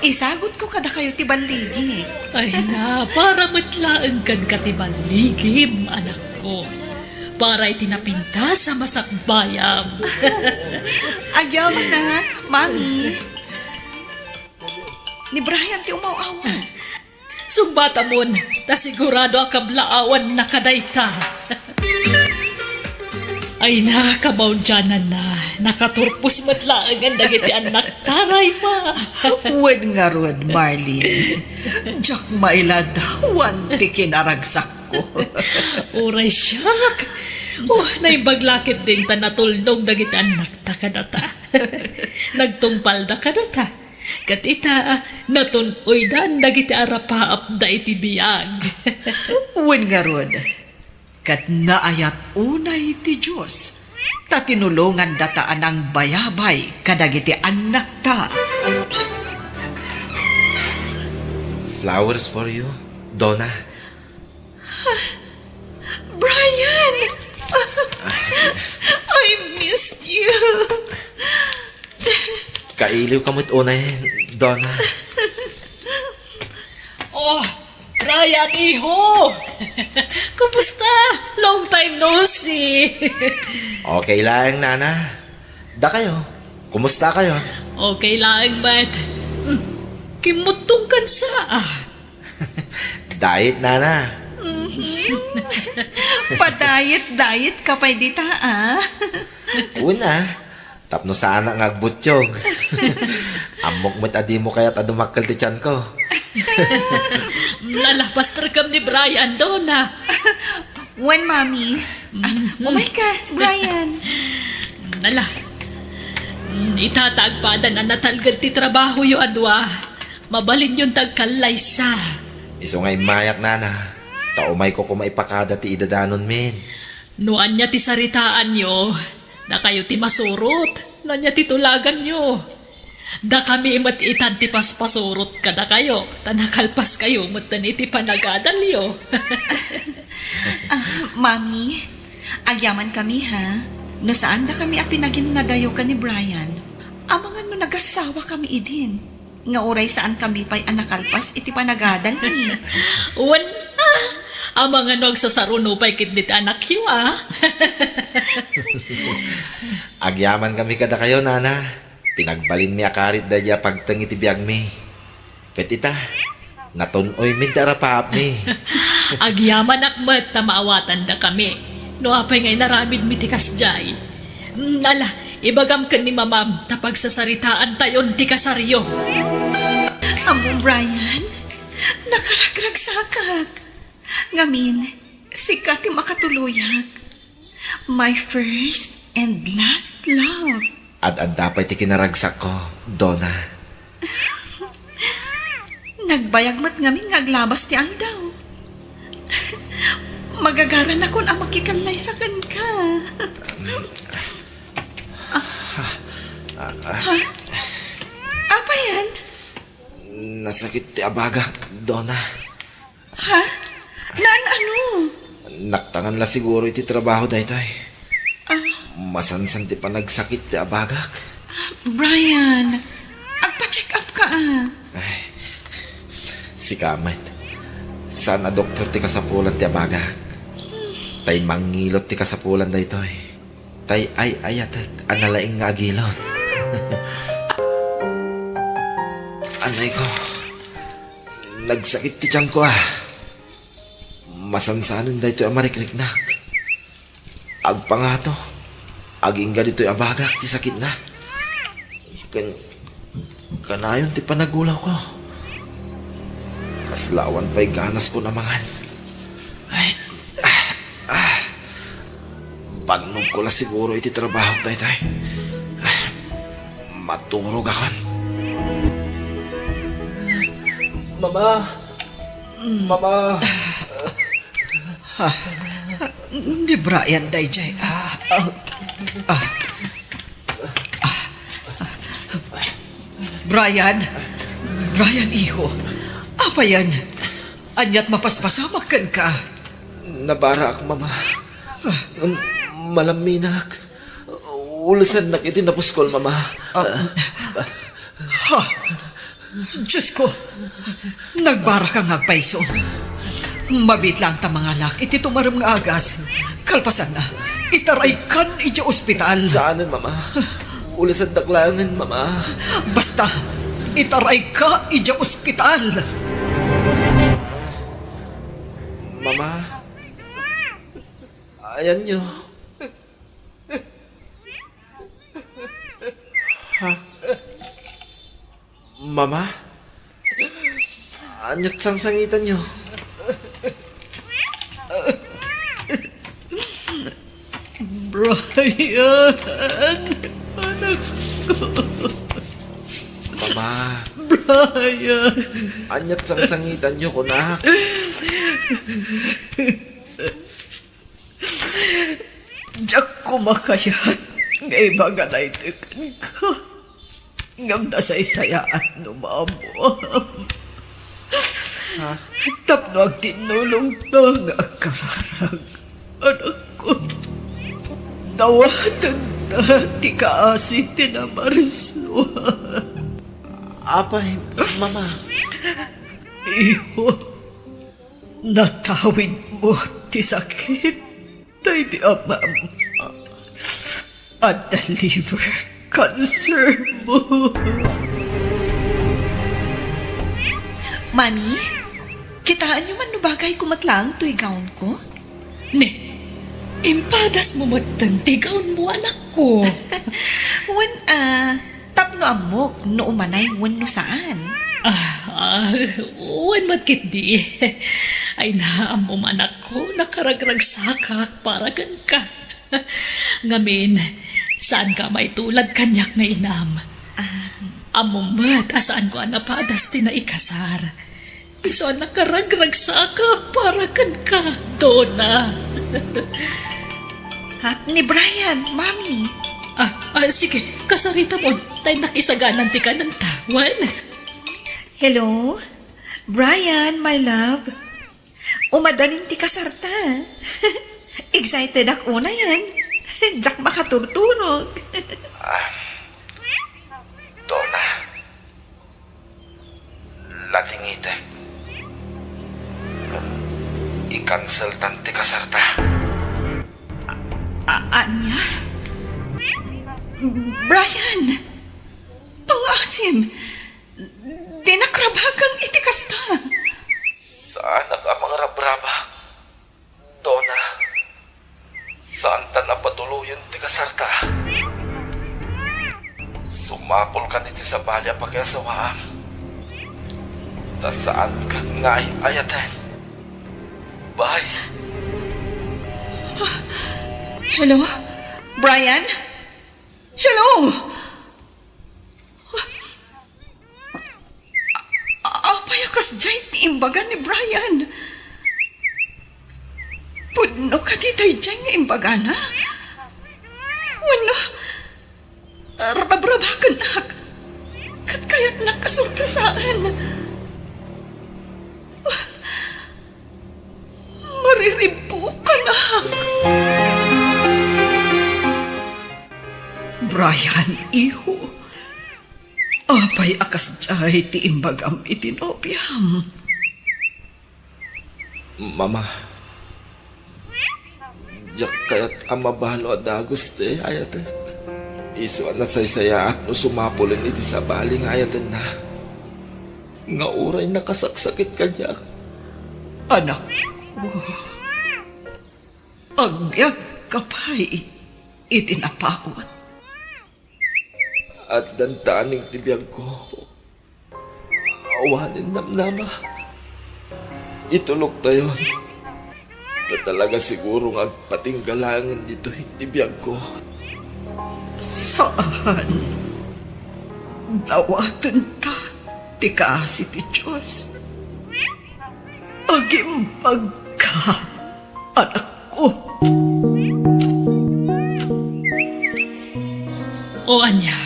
Isagutko kadakayo ti balligi. Ay na, para met laeng kenka ti balligim, anakko. Para iti napintas a masakbayam. Agyamanak, Mommy. Ni Brian ti umaw-awan. Sungbatamon, ta sigurado a kablaawanna kadayta. Ay na, kamaudiananna, nakaturpos met laengen dagiti annakta, Rayma. Wen ngarud, Marlene. Diak mailadawan ti kinaragsakko. Uray siak. Oh, naimbag la ketdin ta natulnog dagiti annakta kadata. Nagtungpalda kadata. Ket ita, natun-oydan dagiti arapaapda iti biag. Wen ngarud, ket naayat unay ti Dios, ta tinulongandata a nangbayabay kadagiti annakta. Flowers for you, Donna. Brian! I missed you. Kailiwka met unay, Donna. Oh, Brian, iho! Kumusta? Long time no see. Okay laeng, Nana. Dakayo, kumusta kayo? Okay laeng met. Hmm, kimmuttongkan sa, ah. Diet, Nana. Mhm. Pa-diet-diet ka pay dita, ah. Una, tapno saanak nga agbutyog. Ammok met a dimo kayat a dumakkel ti tianko. Nalapastrekam ni Brian, Donna. Wen, Mami. Ah, mhm. Umayka, Brian. Nala. Mm, ita ta agpadan a natalged ti trabahoyo a dua. Mabalinyon ti agkallaysa. Isu nga immayak, Nana. Ta umayko koma ipakada ti idadanonmin. No ania ti saritaanyo, dakayo ti masurot. No ania ti tulaganyo. Dakami met itan ti paspasurot kadakayo, ta nakalpaskayo metten iti panagadalyo. Ah, Mami, agyamankami, ha? No saandakami a pinaginnadayo ken ni Brian, amangan no nagasawa kami idin, nga uray saankami pay a nakalpas iti panagadalmi. Wen, ah, amangan no agsasaruno pay ketdi ti anakyo, ah. Agyamankami kadakayo, Nana. Pinagbalinmi a karit daydiay a pagteng iti biagmi. Ket ita, natun-oymin ti arapaapmi. Agyamanak met ta maawatandakami. No apay nga inaramidmi ti kasdiay. Nala, ibagam ken ni Mamam ta pagsasaritaantayon ti kasaryo. Ammom, Brian, nakaragragsakak. Ngamin, sika ti makatuloyak. My first and last love. Ad-adda pay ti kinaragsakko, Donna. Nagbayag met ngamin nga aglabas ti aldaw. Magagaranakon a makikallaysa kenka. Ha? Apay yan? Nasakit ti abagak, Donna. Ha? Naan-ano? Naktangan la siguro iti trabaho daytoy. Ah. Masansan ti panagsakit ti abagak. Brian, agpa-check up ka, ah. Ay, sika met. Saan a doktor ti kasapulan ti abagak. Tay mangilot ti kasapulan daytoy. Tay ay-ayatek a nalaing nga agilot. Anay ko, nagsakit ti tiyanko, ah. Masansanen daytoy a marikriknak. Agpangato, agingga ditoy abagak ti sakitna. Kan-, kanayon ti panagulawko. Kasla awan pay ganasko a mangan. Ay, ah, ah. Bannogko la siguro iti trabahok daytoy. Ah, maturogakon. Mama! Mama! Ah, ni Brian daydiay. Ah, ah, ah. Brian, Brian, iho. Apayen? Ania't mapaspasamak kenka? Nabaraak, Mama. Ngem malamminak. Ulusannak iti napuskol, Mama. Ah. Ha? Diosko, nagbaraka nga agpayso. Mabiit laeng ta mangalak iti tumarem nga agas. Kalpasanna, itaraykan idiay ospital. Saanen, Mama. Ulusandak laengen, Mama. Basta, itarayka idiay ospital. Mama. Ayanyo. Ha? Mama? Ania't sangsangitanyo? Brian, anak ko. Mama. Brian. Ania't sangsangitanyo, kunak? Diak koma kayat nga ibaga daytoy kenka. Ngem nasaysayaat no maammuam. Ha? Tapno agtinnulongta nga agkararag, anakko, dawatenta ti kaasi ti namarsua. Apay, Mama? Iho, natawidmo ti sakit daydi amam. Adda liver cancer mo. Mami, kitaenyo man no bagayko met laeng toy gownko? Ne, impadasmo metten ti gownmo, anakko. Wen, ah, tapno ammok no umanay wenno saan. Ah, ah, wen met ketdi. Ay na, ammom, anakko, nakaragragsakak para kenka. Ngamin, saanka a maitulad kaniak nga inam. Ah. Ammom met a saanko a napadas ti naikasar. Isu a nakaragragsakak para kenka, Dona. Ha? Ni Brian, Mami. Ah, ah, sige, kasaritamon. Ta innak isaganan ti kanenta. Wen? Hello? Brian, my love. Umadalin ti kasarta. Excited ak unayen. Diak makaturturog. Ah, Dona. Latingitek. I-canceltan ti kasarta. A-, ania? Brian! Pangaasim! Dinak rabaken iti kasta! Saanak a mangrabrabak. Dona, saantan a patuloyen ti kasarta. Sumapulkan iti sabali a pakiasawaam. Ta saankan nga ay-ayaten. Bye. Hello? Brian? Hello? A-, apay a kasdiay ti imbaga ni Brian? Pudno kadi daydiay nga imbagana? Wenno, rabrabakenak ket kayatnak a sorpresaen? Mariribbukanak. Brian, iho, apay a kasdiay ti imbagam iti nobiam? Mama, diak kayat a mabalo a dagus ti ayatek. Isu a nasaysayaat no sumapulen iti sabali nga ayatenna, nga uray nakasaksakit kaniak. Anakko, agbiagka pay iti napaut. Addan taning ti biagko. Awanen namnama. Ituloktayon. Ta talaga siguro nga agpatingga laengen ditoy ti biagko. Saan. Dawatenta ti kaasi ti Dios. Agimbagka, anakko. O ania,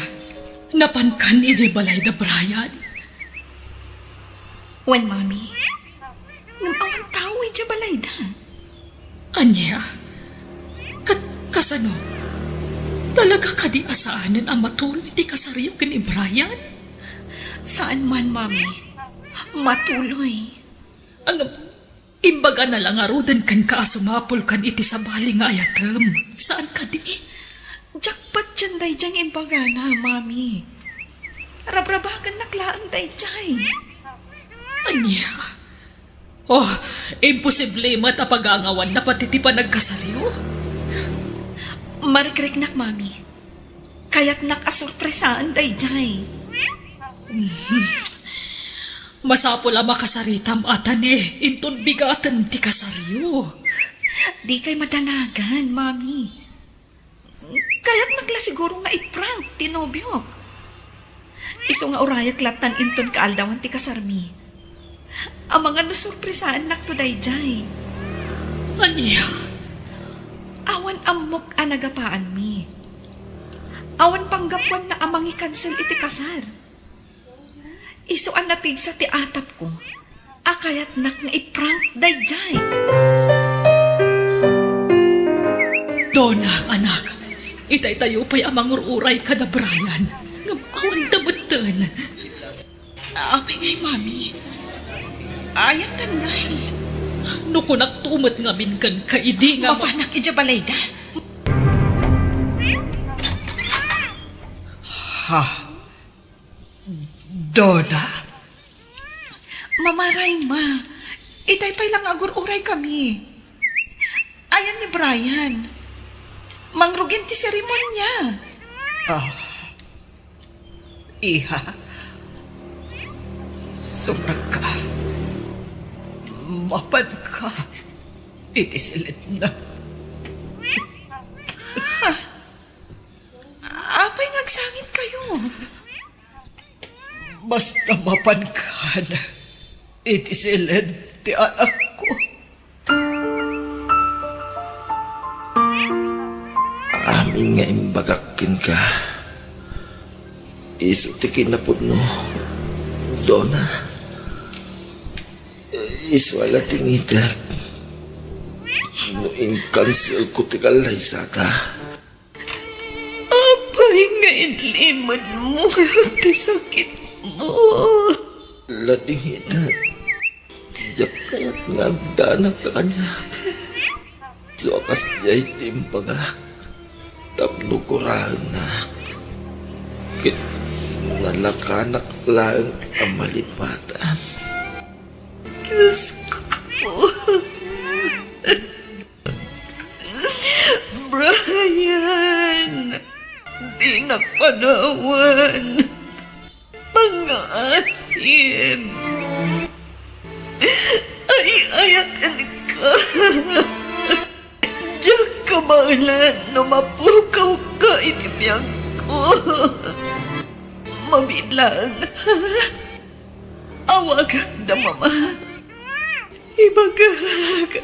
napankan idiay balay da Brian? Wen, Mami. Ngem awan tao idiay balay da. Ania? Kat-, kasano? Talaga kadi a saanen a matuloy ti kasaryo ken ni Brian? Saan man, Mami. Matuloy. Ngem, imbagana la ngaruden kenka a sumapulkan iti sabali nga ayatem. Saan kadi? Diak patien daydiay nga imbagana, Mami. Rabrabakennak laeng daydiay. Ania? Oh, imposible met a pagangawanna pati ti panagkasaryo. Marikriknak, Mami. Kayatnak a sorpresaan daydiay. Masapul a makasaritam a ta ne inton bigaten ti kasaryo. Dikay madanagan, Mami. Kayatnak la siguro nga i-prank ti nobiok. Isu nga urayak lattan inton kaaldawan ti kasarmi. Amangan no sorpresaennakto daydiay. Ania? Awan ammok a nagapaanmi. Awan panggapuanna a mangikansel iti kasar. Isu a napigsa ti atapko a kayatnak nga i-prank daydiay. Donna, anak, itaytayo pay a mangur-uray kada Brian, ngem awan da metten. Apay ngay, Mami? Ayat ngay. No kunakto met ngamin kenka idi nga ma- Mapanak idiay balayda. Ha? Donna? Mama Rayma, itay pay la nga agur-uray kami. Ayan ni Brian. Mangrugin ti seremonia. Ah, iha, sumrekka. Mapanka iti siledna. Ha? Apay nga agsangit kayo? Basta mapankan iti siled ti anakko. Amin nga imbagak kenka, isu ti kinapudno, Donna. Isu a la tingitek no inkanselko ti kallaysata. Apay nga inlimedmo ti sakitmo? Ladingita, diak kayat nga agdanag ka kaniak. Isu a kasdiay ti imbagak tapno guraennak ket nalakanak laeng a malipatan. Diosko. Brian, dinak panawan. Pangngaasim. Ay-ayatenka. Diak kabaelan no mapukawka iti biagko. Mabiit laeng. Awagak da Mama. Ibagak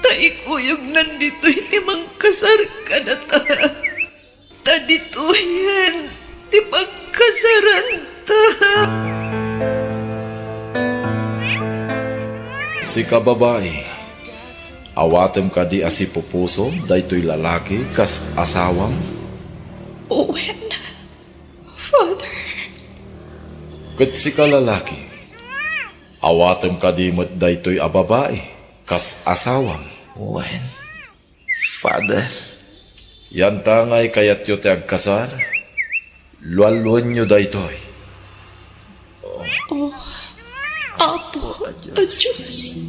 ta ikuyognan ditoy ti mangkasar kadata. Ta ditoyen ti pagkasaranta. Sika babai, awatem kadi a sipupuso daytoy lalaki kas asawam? Wen, Father. Ket sika, lalaki, awatem kadi met daytoy a babai kas asawam? Wen, Father. Yantangay kayatyo ti agkasar, lualuenyo daytoy. O Apo a Dios,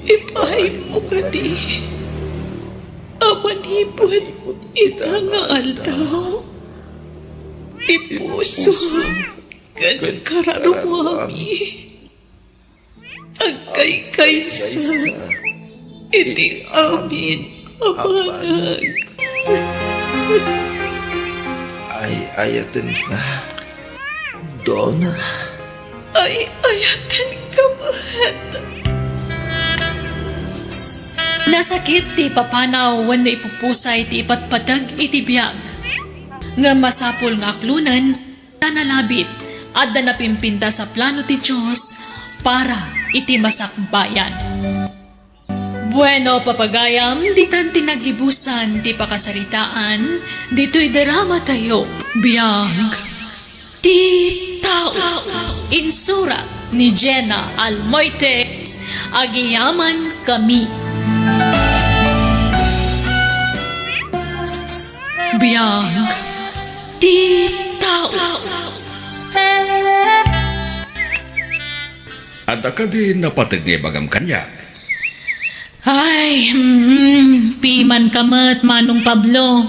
ipaaymo kadi a manipud ita nga aldaw ti puso ken kararuami. Agkaykaysa iti amin a banag. Ay-ayatenka, Dona. Ay-ayatenka met. Nasakit ti ipapanaw wenno ipupusay ti ipatpateg iti biag. Ngem masapul nga aklonen, ta nalabit, adda napimpintas a plano ti Dios para iti masakbayan. Bueno, papagayam, ditan ti nagibusan ti pakasaritaan ditoy dramatayo. Biag ti tao. Insurat ni Jenna Almoites, Agyamankami. Biag ti tao. Adda kadi napateg nga ibagam kaniak? Ay, mm, pimanka met, Manong Pablo.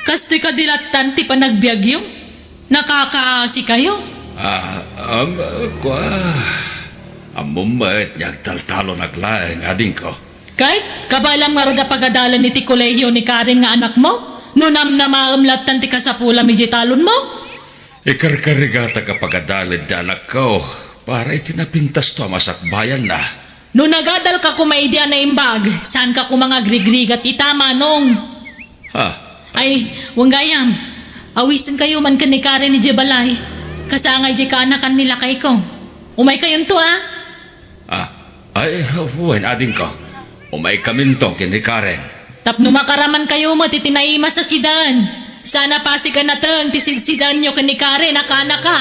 Kastoy kadi lattan ti panagbiagyo? Nakakaasikayo? Ah, um, kua, ammom met nga agtaltalonak laeng, adingko. Ket, kabaelam ngarud a pagadalen iti kolehio ni Karen nga anakmo? No namnamaem lattan ti kasapulam idiay talonmo? Ikarkarigatak a pagadalen ti anakko para iti napintasto a masakbayanna. No nagadalka koma idi a naimbag, saanka koma nga agrigrigat ita, Manong. Ha? Ay, wen gayam, awisenkayo man ken ni Karen idiay balay. Kasangay diay kaanakan ni lakayko. Umaykayonto, a? Ah, ay, wen, adingko. Umaykaminto ken ni Karen. Tapno makaramankayo met iti naimas a sidaen. Saan a pasig a nateng ti sidsidaenyo ken ni Karen a kaanaka.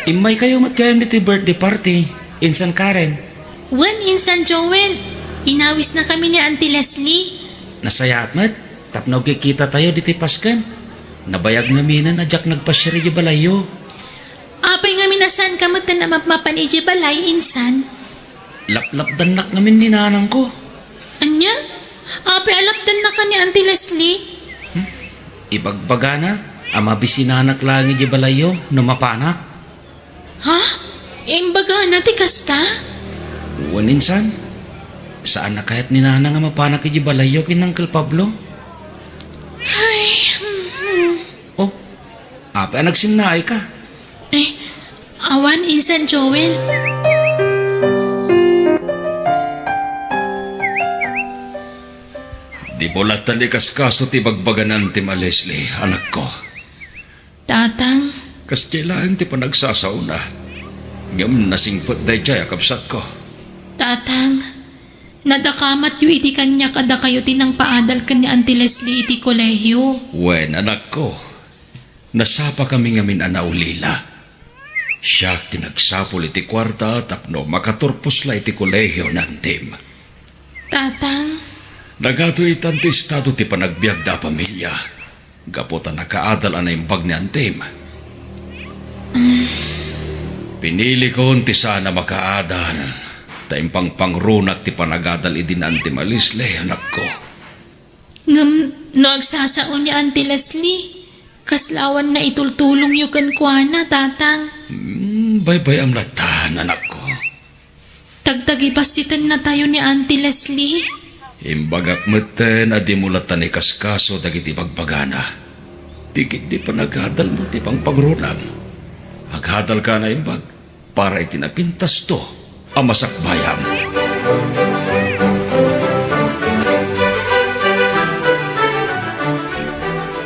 Immaykayo met gayam ditoy birthday party, insan Karen. Wen, insan Joel. Inawisnakami ni Auntie Leslie. Nasayaat met, tapno agkikitatayo ditoy pasken. Nabayag ngaminen a diak nagpasiar idiay balayyo. Apay ngamin a saanka metten a mapmapan idiay balay, insan? Laplapdannak ngamin ni nanangko. Ania? Apay a lapdannaka ni Auntie Leslie? Hmm? Ibagbagana a mabisinanak laeng idiay balayyo no mapanak. Ha? Imbagana ti kasta? Wen, insan. Saanna kayat ni nanang a mapanak idiay balayyo ken Uncle Pablo? Ay, hmm. Oh, apay a nagsinnaayka? Eh, awan, insan Joel. Dimo lattan ikaskaso ti ibagbaga ni Antem a Leslie, anakko. Tatang. Kasdiay laeng ti panagsasaona. Ngem nasingpet daydiay a kabsatko. Tatang, nadakamatyo idi kaniak a dakayo ti nangpaadal ken ni Auntie Leslie iti kolehio. Wen, anakko. Nasapakami ngamin a naulila. Siak ti nagsapul iti kuarta tapno makaturpos la iti kolehio ni Antem. Tatang. Nagatoy itan ti estado ti panagbiagda a pamilia, gapu ta nakaadal a naimbag ni Antem. Pinilikon ti saan a makaadal, ta impangpangrunak ti panagadal idi ni Antem a Leslie, anakko. Ngem no agsasao ni Auntie Leslie, kasla awan naitultulongyo kenkuana, Tatang? Hmm, baybay-am lattan, anakko. Tagtagibassitennatayo ni Auntie Leslie. Imbagak metten a dimo lattan ikaskaso dagiti ibagbagana. Ti ketdi panagadalmo ti pangpangrunak. Agadalka a naimbag para iti napintasto a masakbayam.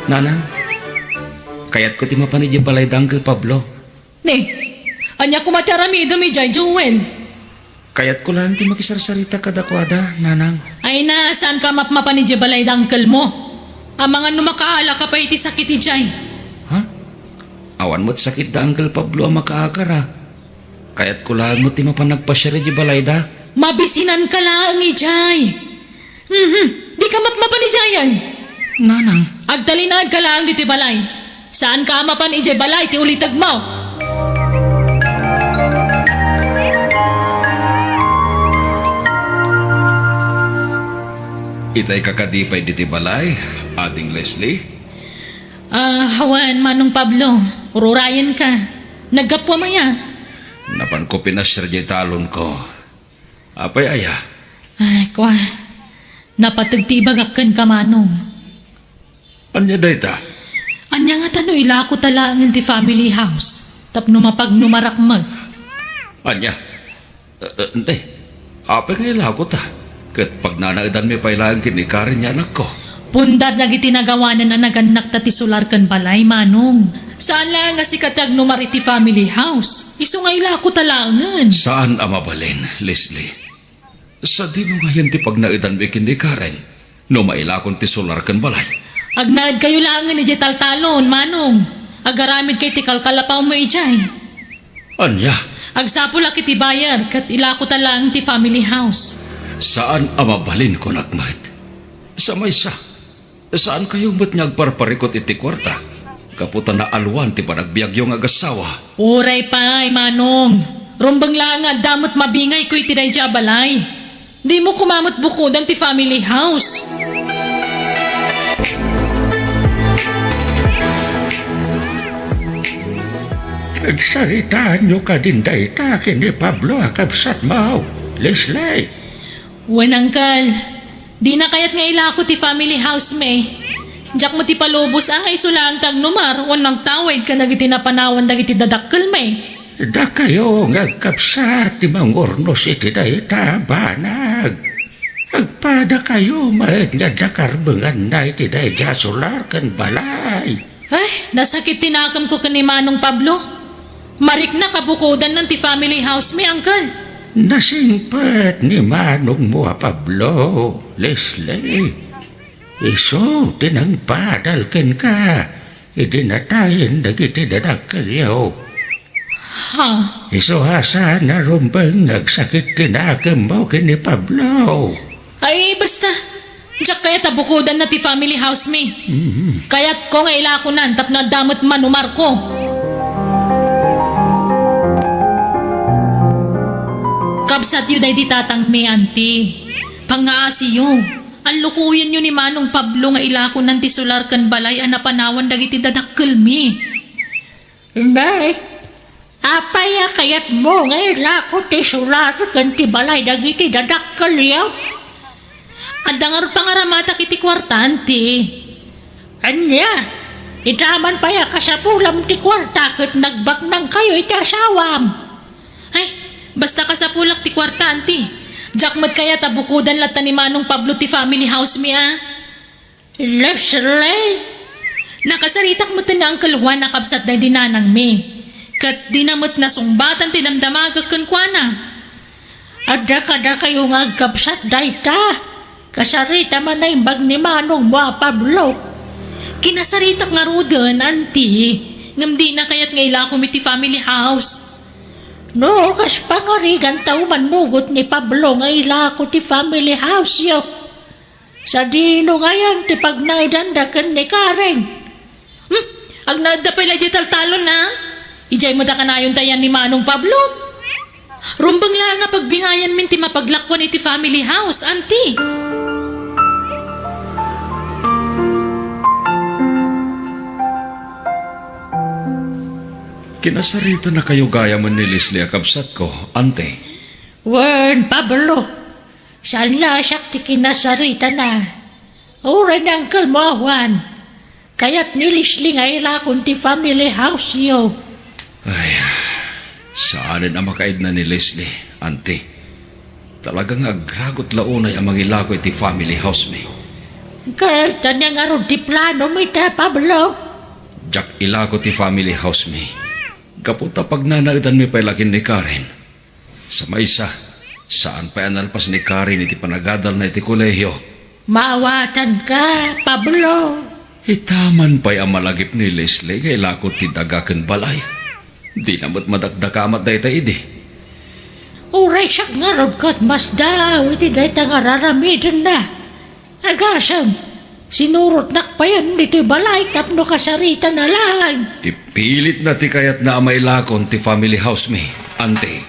Nanang, kayatko ti mapan idiay balay da Uncle Pablo. Ne, ania koma ti aramidem idiay, Joel? Kayatko laeng ti makisarsarita kadakuada, Nanang. Ay na, saanka a mapmapan idiay balay da uncle mo? Amangan no makaala ka pay iti sakit idiay. Ha? Awan met sakit da Uncle Pablo a makaagar a. Kayatko laeng met ti mapan agpasiar idiay balayda. Mabisinanka laeng idiay. Mhm. Dika mapmapan idiayen. Nanang. Agtalinaedka laeng ditoy balay. Saanka a mapan idiay balay ti ulitegmo. Itayka kadi pay ditoy balay, Ading Leslie? Ah, awan, Manong Pablo. Ururayenka. Naggapuam aya? Napanko pinasiar diay talonko. Apay aya? Ay, kua. Napateg ti ibagak kenka, Manong. Ania dayta? Ania ngata no ilakota laengen ti family house tapno mapagnumarak met? Ania? Eh, eh, ante. Apay nga ilakota? Ket pagnanaedanmi pay laeng ken ni Karen nga anakko. Punda dagiti nagawanan a nagannakta ti solar ken balay, Manong. Saan laeng a sika ti agnumar iti family house. Isu nga ilakota laengen. Saan a mabalin, Leslie. Sadino ngayen ti pagnaedanmi ken ni Karen no mailakon ti solar ken balay? Agnaedkayo laengen idiay taltalon, Manong. Agaramidkayo ti kalkalapawmo idiay. Ania? Agsapulak iti buyer ket ilakota laeng ti family house. Saan a mabalin, kunak met. Sa maysa, saankayo met nga agparparikut iti kuarta gapu ta naalwan ti panagbiagyo nga agassawa. Uray pay, Manong. Rumbeng laeng nga adda met mabingayko iti daydiay a balay. Dimo koma met bukodan ti family house. Agsaritaanyo kadin dayta ken ni Pablo a kabsatmo, Leslie. Wen, Uncle. Dina kayat nga ilako ti family house mi. Diak met ipalubos a nga isu laeng ti agnumar wenno agtawid kadagiti napanawan dagiti dadakkelmi. Dakayo nga agkabsat ti mangurnos iti dayta a banag. Agpadakayo met nga adda karbenganna iti daydiay a solar ken balay. Ay, nasakit ti nakemko ken ni Manong Pablo. Mariknak a bukodannan ti family house mi, Uncle. Nasingpet ni manongmo a Pablo, Leslie. Isu ti nangpadal kenka idi natayen dagiti dadakkelyo. Ha? Isu a saan a rumbeng nga agsakit ti nakemmo ken ni Pablo. Ay, basta. Diak kayat a bukodanna ti family house mi. Mhm. Kayatko nga ilakonan tapno adda met manumarko. Kabsatyo daydi tatangmi, Auntie. Pangngaasiyo. Allukoyenyo ni Manong Pablo nga ilakonan ti solar ken balay a napanawan dagiti dadakkelmi. Nay, apay a kayatmo nga ilako ti solar ken ti balay dagiti dadakkelyo? Adda ngarud pangaramatak iti kuarta, Auntie. Ania? Ita man pay a kasapulam ti kuarta ket nagbaknangkayo iti asawam. Ay, basta kasapulak ti kuarta, Auntie. Diak met kayat a bukodan latta ni Manong Pablo ti family house mi, a. Leslie! Nakasaritak met ni Uncle Juan a kabsat daydi nanangmi. Ket dina met nasungbatan ti damdamagek kenkuana. Adda kadakayo nga agkabsat dayta? Kasarita man naimbag ni manongmo a Pablo. Kinasaritak ngaruden, Auntie, ngem dina kayat nga ilakom iti family house. No, kas pangarigan ta umannugot ni Pablo nga ilako ti family house yo. Sadino ngayen ti pagnaedanda ken ni Karen? Hmm, agnaedda pay la idiay taltalon, a? Idiay met a kanayonta yan ni Manong Pablo. Rumbeng laeng a pagbingayanmin ti mapaglakuan iti family house, Auntie. Kinasaritanakayo gayamen ni Leslie a kabsatko, Auntie. Wen, Pablo. Saan la siak ti kinasaritana. Uray ni Uncle mo a Juan. Kayat ni Leslie nga ilakon ti family house yo. Ay, saanen a makaidna ni Leslie, Auntie. Talaga nga agragot la unay a mangilako iti family house mi. Ket ania ngarud ti plano mi ta, Pablo? Diak ilako ti family house mi. Gapu ta pagnanaedanmi pay la ken ni Karen. Sa maysa, Saan pay a nalpas ni Karen iti panagadalna iti kolehiyo. Maawatanka, Pablo. Ita man pay a malagip ni Leslie nga ilako ti daga ken balay. Dina met madakdakamat dayta idi. Uray siak ngarud ket masdaaw iti dayta nga raramidenna. Agasem, sinurotnak payen ditoy balay tapno kasaritana laeng. Ipilitna ti kayatna a mailakon ti family house mi, Auntie.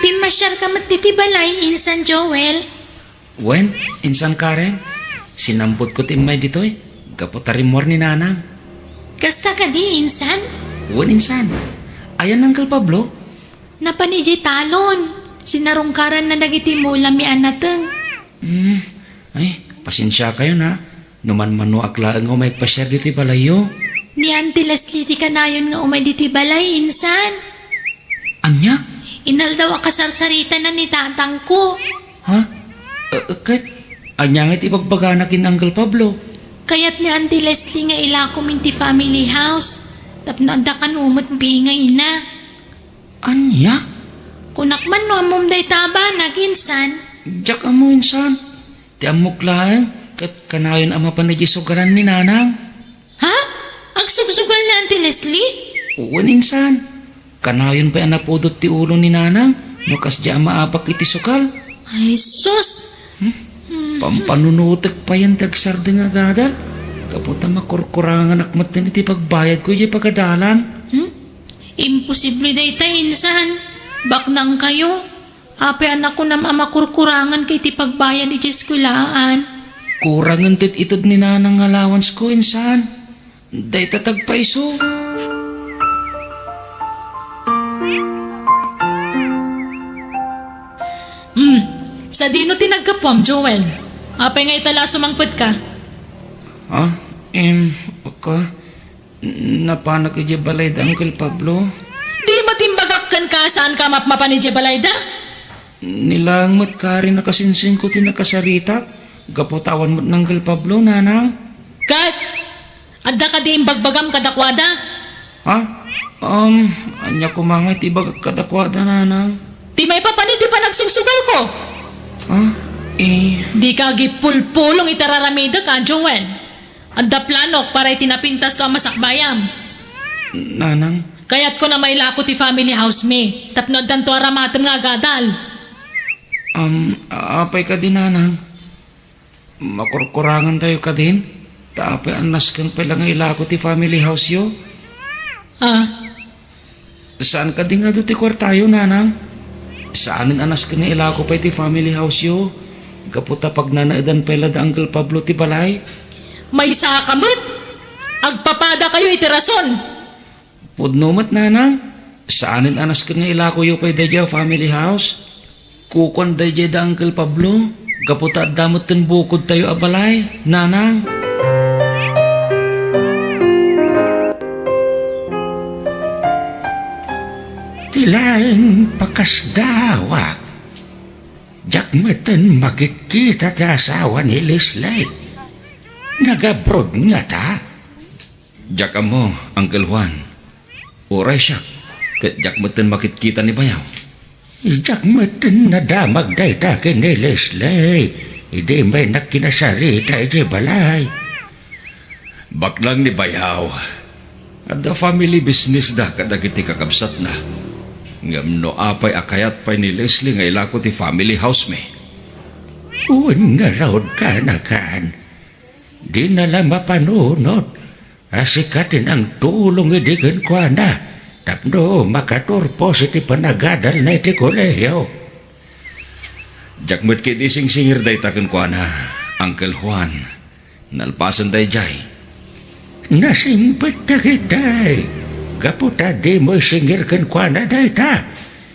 Pimmasiarka met ditoy balay, Insan Joel. Wen, Insan Karen, sinambotko ti immay ditoy, gapu ta rimmuar ni Nanang. Kasta kadi, Insan? Wen, Insan. Ayan ni Uncle Pablo? Napan idiay talon. Sinarungkaranna dagiti mula mi a nateng. Hmm. Ay, pasensiakayon, ha. No manmanoak laeng nga umay agpasiar ditoy balayyo. Ni Auntie Leslie ti kanayon nga umay ditoy balay, Insan. Ania? Inaldaw a kasarsaritana ni tatangko. Ha? Eh, ket ania nga iti ibagbagana ken Uncle Pablo? Kayat ni Auntie Leslie nga ilakom iti family house tapno adda kano met bingayna. Ania? Kunak man no ammom dayta a banag, Insan. Diak ammo, Insan. Ti ammok laeng, ket kanayon a mapan idiay sugaran ni Nanang. Ha? Agsugsugal ni Auntie Leslie? Wen, Insan. Kanayon pay a napudot ti ulo ni Nanang no kasdiay a maabak iti sugal. Ay, sus! Hmm? Hmm. Pampanunotek payen ti agsardeng a gadal. Gapu ta makurkuranganak metten iti pagbayadko idiay pagadalan. Hmm? Imposible dayta, Insan. Baknangkayo. Apay a nakunam a makurkuranganka iti pagbayad iti eskuelaan? Kurangen ti itud ni Nanang nga allowance ko, Insan. Dayta ti agpaiso. Hmm. Sadino ti naggapuam, Joel? Apay nga ita la a sumangpetka? Ah, em, ka, napanak idiay balay da Uncle Pablo. Di met imbagak kenka a saanka a mapmapan idiay balay da? Ni laeng met Karen a kasinsingko ti nakasaritak, gapu ta awan met ni Uncle Pablo, Nanang. Ket, adda kadi imbagbagam kadakuada? Ha? Um, ania koma nga iti ibagak kadakuada, Nanang? Ti maipapan iti panagsugsugalko. Ha? Eh. Dika agipulpulong iti raramidek, a Joel. Adda planok para iti napintasto a masakbayam. Nanang? Kayatko a mailako ti family house mi, tapno addanto aramatem nga agadal. Um, apay kadi, Nanang? Makurkurangantayo kadin? Ta apay a nasken pay la nga ilako ti family house-yo? Ah. Saan kadi nga adu ti kuartayo, Nanang? Saanen a nasken nga ilako pay ti family house-yo, gapu ta pagnanaedan pay la da Uncle Pablo ti balay. Maysaka met! Agpapadakayo iti rason! Pudno met, Nanang. Saanen a nasken nga ilakoyo pay daydiay a family house. Kukuan daydiay da Uncle Pablo, gapu ta adda metten bukodtayo a balay, Nanang. Ti laeng pakasdaawak, diak metten makitkita ti asawa ni Leslie. Nag-abroad ngata? Diak ammo, Uncle Juan. Uray siak, ket diak metten makitkita ni bayaw. Diak metten nadamag dayta ken ni Leslie idi immay kinasarita idiay balay. Baknang ni bayaw, adda family business da kadagiti kakabsatna. Ngem no apay a kayat pay ni Leslie nga ilako ti family house mi? Wen ngarud, kanakan. Dina la mapanunot a sika ti nangtulong idi kenkuana tapno makaturpos iti panagadalna iti kolehiyo. Diak met ketdi singsingir dayta kenkuana, Uncle Juan. Nalpasen daydiay. Nasingpet dagitay, gapu ta dimo isingir kenkuana dayta.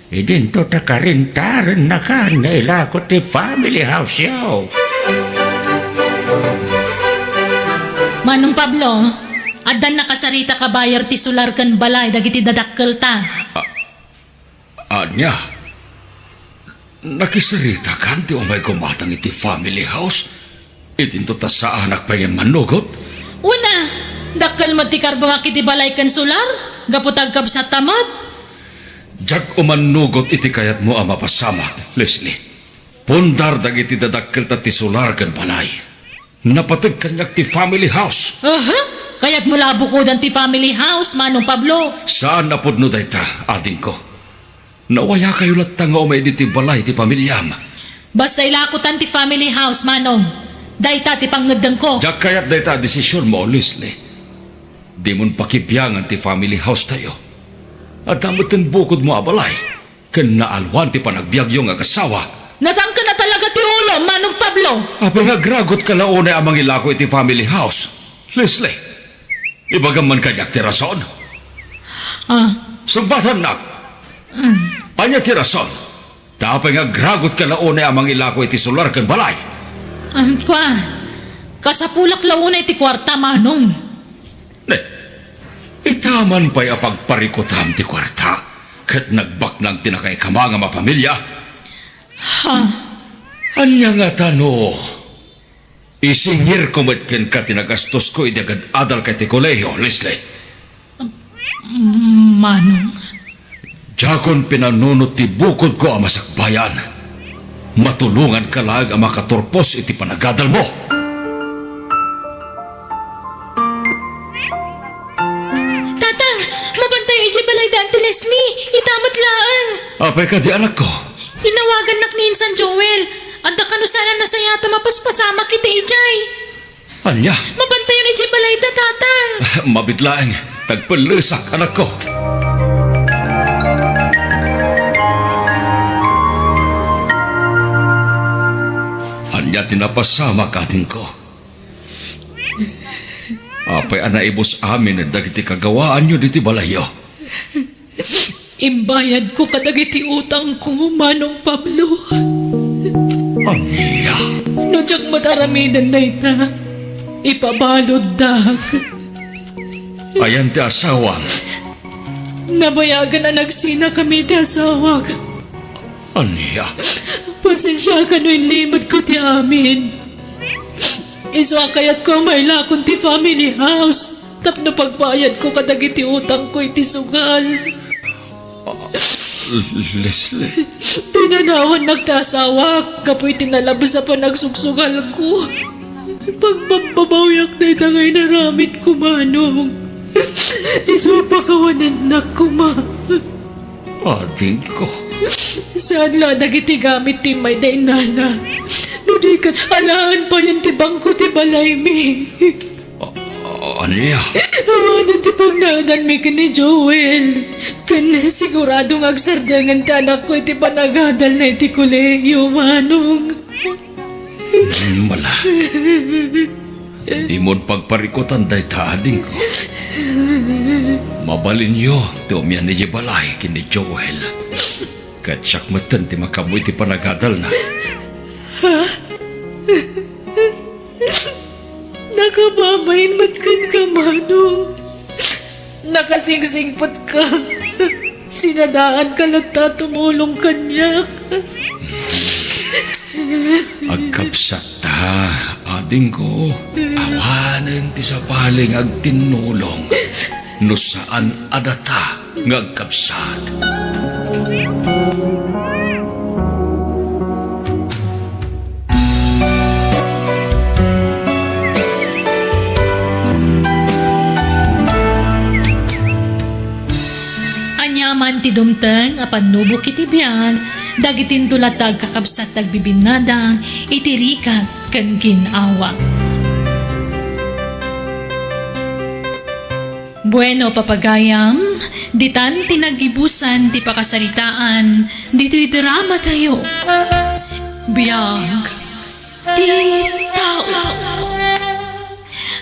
Idinto ta karintarennakan nga ilako ti family house-yo. Manong Pablo, addan nakasaritak a buyer ti solar ken balay dagiti dadakkelta. A-, ania? Nakisaritakan ti umay kumatang iti family house? Idinto ta saanak pay nga immanugot? Wen a, dakkel met ti karbengak iti balay ken solar. Gapu ta agkabsatta met. Diak umannugot iti kayatmo a mapasamak, Leslie. Pundar dagiti dadakkelta ti solar ken balay. Napateg kaniak ti family house. Aha? Kayatmo la a bukodan ti family house, Manong Pablo? Saan a pudno dayta, adingko. Nawayakayo latta nga umay ditoy balay ti familiam. Basta ilakotan ti family house, Manong. Dayta ti pangngeddengko. Diak kayat dayta a desisionmo, Leslie. Dimon pakibiangan ti family house tayo. Adda metten bukodmo a balay. Ken naalwan ti panagbiagyo nga agassawa. Natangken a talaga ti ulo, Manong Pablo! Apay nga agragutko la unay a mangilako iti family house? Leslie, ibagam man kaniak ti rason? Ah. Sungbatannak! Mm. Ania ti rason? Ta apay nga agragutko la unay a mangilako iti solar ken balay? Um, kua, kasapulak la unay ti kuarta, Manong. Ne, ita man pay a pagparikutam ti kuarta, ket nagbaknang ti nakaikama nga mapamilia. Ha? Ania ngata no isingirko met kenka ti nagastosko idi agad-adalka iti kolehio, Leslie? Manong. Diakon pinanunot ti bukodko a masakbayan. Matulonganka laeng a makaturpos iti panagadalmo. Tatang, mabantayo idiay balay da Auntie Leslie. Ita met laeng. Apay kadi, anakko? Inawagannak ni Insan Joel. Adda kano saan a nasayaat a mapaspasamak iti idiay. Ania? Mabantayon idiay balayda, Tatang. Mabiit laeng, tagpellesak, anakko. Ania ti napasamak, adingko? Apay a naibus amin dagiti kagawaanyo ditoy balayyo? Imbayadko kadagiti utangko, Manong Pablo. Ania? No diak met aramiden dayta, ipabaluddak. Ayan ti asawam? Nabayagen a nagsinakami ti asawak. Ania? Pasensiaka no inlimedko ti amin. Isu a kayatko a mailakon ti family house tapno pagbayadko kadagiti utangko iti sugal. Ah, Leslie. Pinanawannak ti asawak gapu iti nalabes a panagsugsugalko. Pagbabbabawiak dayta nga inaramidko, Manong. Isu a pakawanennak koma. Adingko. Saan la dagiti gamit ti immay da innana. No di ket, alaen payen ti bangko ti balaymi. A-, ania? Awanen ti pagnaedanmi ken ni Joel. Ken sigurado nga agsardengen ti anakko iti panagadalna iti kolehiyo, Manong. Mala. Dimon pagparikutan dayta, adingko. Mabalinyo ti umian idiay balay ken ni Joel. Ket siak metten ti makaammo iti panagadalna. Ha? Nakababain met kenka, Manong. Nakasingsingpetka. Sinadaanka latta a tumulong kaniak. Agkabsatta, adingko, awanen ti sabali nga agtinnulong no saan a data nga agkabsat. Ania man ti dumteng a pannubok iti biag, dagitinto latta agkakabsat ti agbibinnadang iti rigat ken gin-awa. Bueno, papagayam, ditan ti naggibusan ti pakasaritaan ditoy drama tayo. Biag ti tao.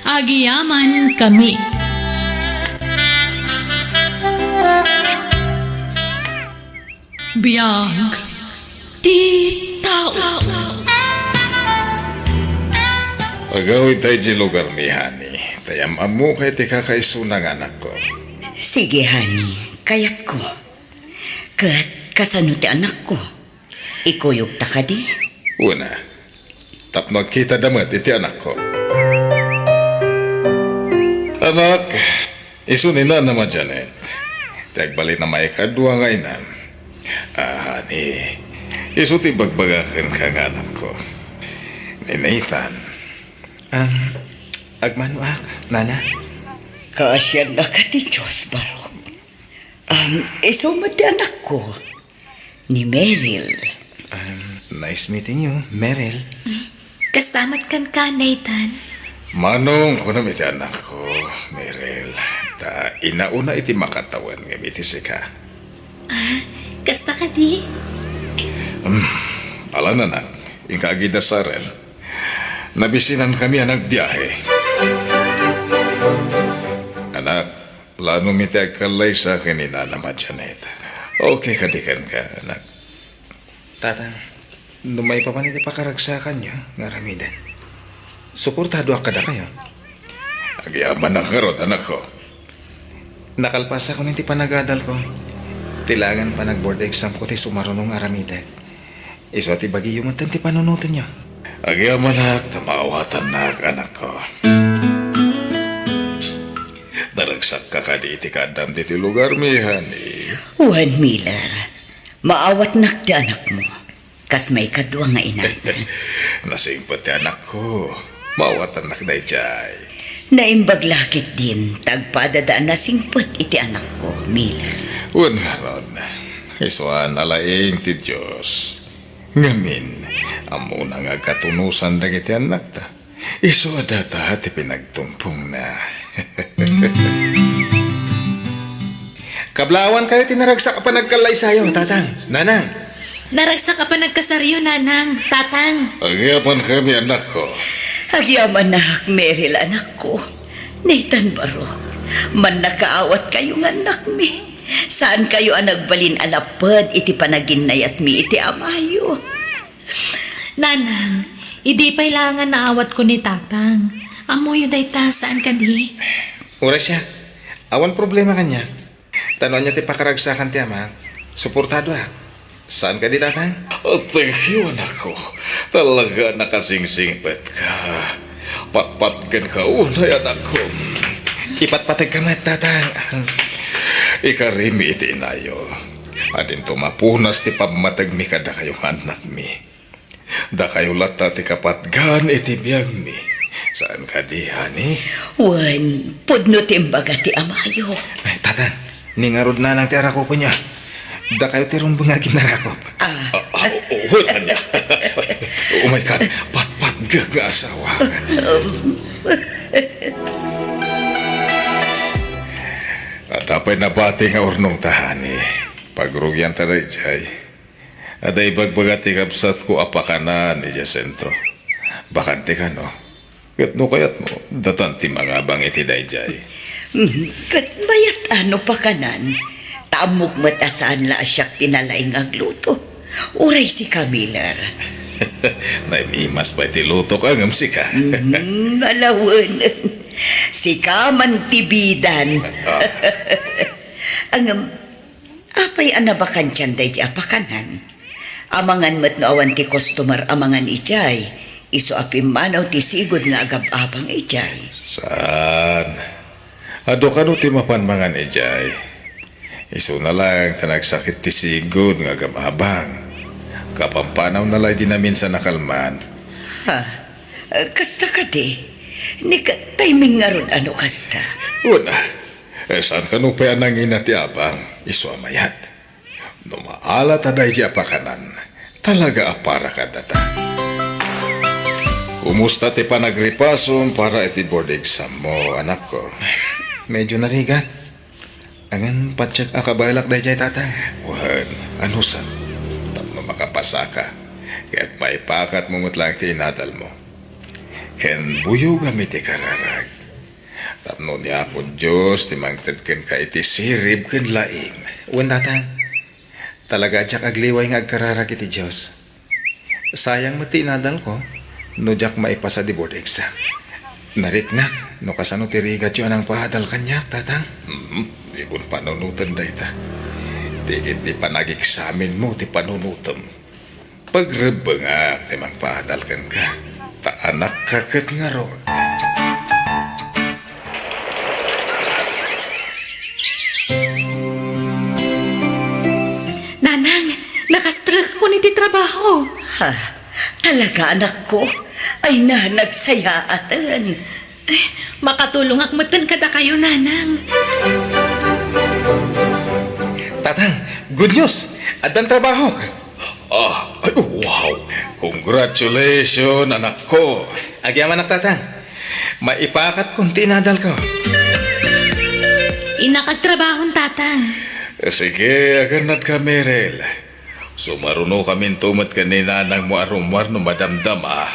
Agyamankami. Biag ti tao. Agawidta idiay lugar ni Honey, ta yam-ammok iti kakaisuna nga anakko. Sige, Honey, kayatko. Ket kasano ti anakko? Ikuyogta kadi? Una, tapno agkitada met iti anakko. Anak, isu ni Nanam a Janet. Ti agbalin a maikadua nga inam. Ah, ni, isu ti bagbaga kenka nga anakko. Ni Nathan. Ah, agmanoak, Nana. Kaasiannaka ti Dios, Barok. Um, isu met ti anakko, ni Meryl. Um, nice meeting you, Meryl. Kasta met kenka, Nathan. Manong, kunam iti anakko, Meryl. Ta inauna iti makatawen ngem iti sika. Ah, kasta kadi? Hmm, ala, anak, inka agidasaren. Nabisinankami a nagbiahe. Anak, plano mi ti agkallaysa ken ni Nanam a Janet. Okay kadi kenka, anak? Tata, no maipapan iti pakaragsakanyo nga aramiden, suportadoak kadakayo. Agyamanak ngarud, anakko. Nakalpasakon iti panagadalko. Ti laengen panag-board examko ti sumaruno nga aramidek. Isu a ti bagiyo metten ti panunotenyo. Agyamanak ta maawatannak, anakko. Naragsakka kadi iti kaaddam ditoy lugarmi, honey? Wen, Miller, maawatnak ti anakmo. Kas maikadua nga inana. Nasingpet ti anakko. Maawatannak daydiay. Naimbag la ketdin ta agpadada a nasingpet iti anakko, Miller. Wen ngarud, isuan a laing ti Dios. Ngamin, ammona nga agkatunosan dagiti annakta. Isu a data ti pinagtumpongna. Kablawankayo ti naragsak a panagkallaysayo, Tatang, Nanang. Naragsak a panagkasaryo, Nanang, Tatang. Agyamankami, anakko. Agyamanak, Meryl, anakko. Nathan, Barok, mannakaawatkayo nga annakmi. Saankayo a nagbalin a lapped iti panaginnayatmi iti amayo. Nanang, idi pay la nga naawatko ni Tatang, ammoyo dayta, saan kadi? Uray siak, awan problema kaniak. Ta no ania ti pakaragsakan ti ama, suportadoak. Saan kadi, Tatang? Oh, thank you, anakko. Talaga a nakasingsingpetka. Patpatgenka unay, anakko. Ipatpategka met, Tatang. Ikarimi iti inayo. Adinto mapunas ti pammategmi kadakayo nga annakmi. Dakayo latta ti kapatgan iti biagmi. Saan kadi, honey? Wen, pudno ti imbaga ti amayo. Ay, Tatang, ni ngarud, Nanang, ti arakupenyo. Dakayo ti rumbeng nga aginarakop. Ah. Ah, ah, oo, ania? Umayka, patpatgek nga asawa. Adda pay nabati nga urnongta, honey. Pagrugianta daydiay. Adda ibagbaga ti kabsatko a pakanan idiay sentro. Bakante kano? Ket no kayatmo, datan ti mangabang iti daydiay. Mm, ket mayat a no pakanan? Ta ammok met a saan la a siak ti nalaing nga agluto. Uray sika, Miller. Naim-imas pay ti lutok, ngem sika. Mm, ala wen. Sika man ti bidan. Ah. Ngem, apay a nabakantian daydi a pakanan? Amangan met no awan ti customer a mangan idiay, isu a pimmanaw ti sigud nga agab-abang idiay. Saan? Adu kano ti mapan mangan idiay? Isuna laeng ta nagsakit ti sigud nga agab-abang. Kapampanawna la idi naminsan a kalman. Ha? Kasta kadi? Ni ka-, timing ngarud a no kasta? Una, eh, saan kano pay a nangina ti abang? Isu a mayat. No maalat a daydi a pakanan, talaga a para kadata. Kumusta ti panagripasom para iti board exam mo, anakko? Medyo narigat. Ngem, patiek a kabaelak daydiay, Tatang. Wen, anusan? Tapno makapasaka, ket maipakatmo met laeng ti inadalmo. Ken buyogam iti kararag. Tapno ni Apo Dios ti mangted kenka iti sirib ken laing. Wen, Tatang. Talaga a diak agliway nga agkararag iti Dios. Sayang met ti inadalko no diak maipasa ti board exam. Nariknak no kasano ti rigatyo a nangpaadal kaniak, Tatang. Mhm. Dimo panunoten dayta. Ti iti panagexamenmo ti panunotem. Pagrebbengak ti mangpaadal kenka, ta anakka ket ngarud. Nakastrek ko ni ti trabaho. Ha? Talaga, anakko? Ay na, nagsayaaten. Ay, makatulongak metten kadakayo, Nanang. Tatang, good news! Addan trabahok! Ah, ay, wow! Congratulations, anakko! Agyamanak, Tatang. Maipakatkon ti inadalko. Innak agtrabahon, Tatang. Sige, agannadka, Merel. Sumarunokaminto met ken ni nanangmo a rummuar no madamdama.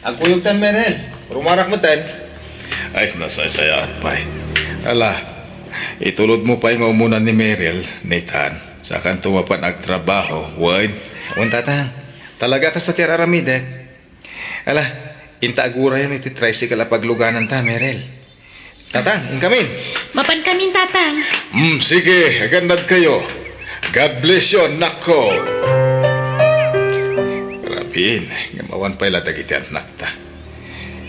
Agkuyogtan, Merel. Rummuarak metten. Ay, nasaysayaat pay. Ala, itulodmo pay nga umuna ni Merel, Nathan. Sakanto mapan agtrabaho, wen? Wen, Tatang. Talaga kasta ti ar-aramidek. Ala, inta agurayan iti tricycle a paglugananta, Merel. Tatang, inkamin. Mapankamin, Tatang. Mm, sige, agannadkayo. God bless you, annakko. Rabin, ngem awan pay la dagiti annakta.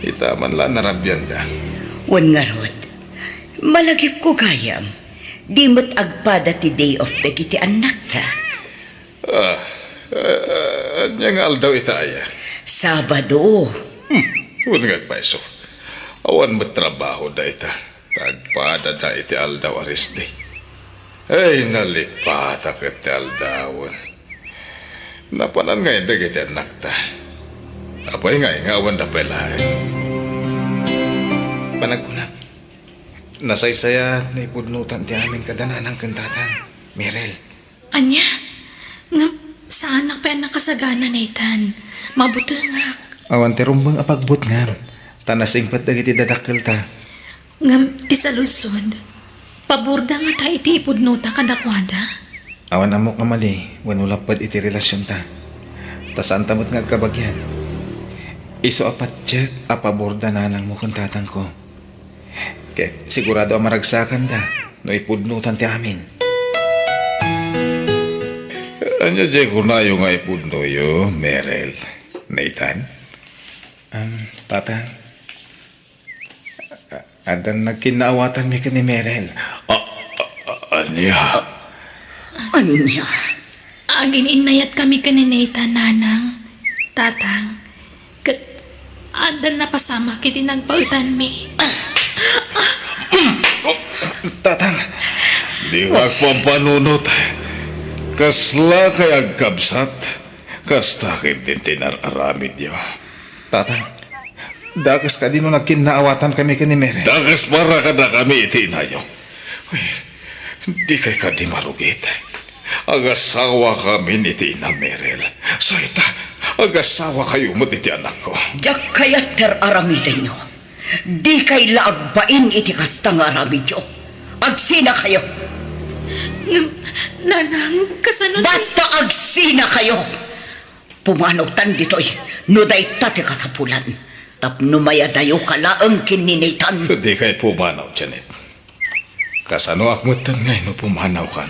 Ita man la narabianda. Wen ngarud, malagipko gayam, di met agpada ti day off dagiti annakta. Ah, ah, ah, ania nga aldaw ita aya? Sabado. Hmm, wen nga agpayso. Awan met trabaho dayta. Ta agpadada iti aldaw a rest day. Ay, nalipatak ket ti aldawen. Napanan ngay dagiti annakta. Apay ngay nga awan da pay laeng? Panagkunam, nasaysayaat no ipudnotan ti amin kada nanang ken tatang, Merel. Ania? Ngem, saanak pay a nakasagana, Nathan. Mabutengak. Awan ti rumbeng a pagbutngam, ta nasingpet dagiti dadakkelta. Ngem, ti saludsod, paborda ngata iti ipudnota kadakuada? Awan ammok a madi wenno lapped iti relasionta. Ta saanta met nga agkabagian. Isu a patiek a paborda nanangmo ken tatangko. Ket sigurado a maragsakanda no ipudnotan ti amin. Ania diay kunayo nga ipudnoyo, Merel? Nathan? Um, Tatang, a-, addan nagkinnaawatanmi ken ni Merel. A-, a-, a-, ania? Ania? Agin-innayatkami ken ni Nathan, Nanang, Tatang, ket addan napasamak iti nagbaetanmi. Tatang. Dika agpampanunot. Kaslakay agkabsat. Kasta ketdin ti inar-aramidyo. Tatang, dakes kadi no nagkinnaawatankami ken ni Merel? Dakes para kadakami iti inayo. Uy, dikay kadi marugit. Agasawakamin iti inam, Merel. Sa ita, agasawakayo met iti anakko. Diak kayat ti ar-aramidenyo. Dikay la agbain iti kasta nga aramidyo. Agsinakayo. Ngem, Nanang, kasano ti... Basta agsinakayo! Pumanawtan ditoy no dayta ti kasapulan tapno mayadayoka laeng ken ni Nathan. Dikay pumanaw, Janet. Kasanoak metten ngay no pumanawkan?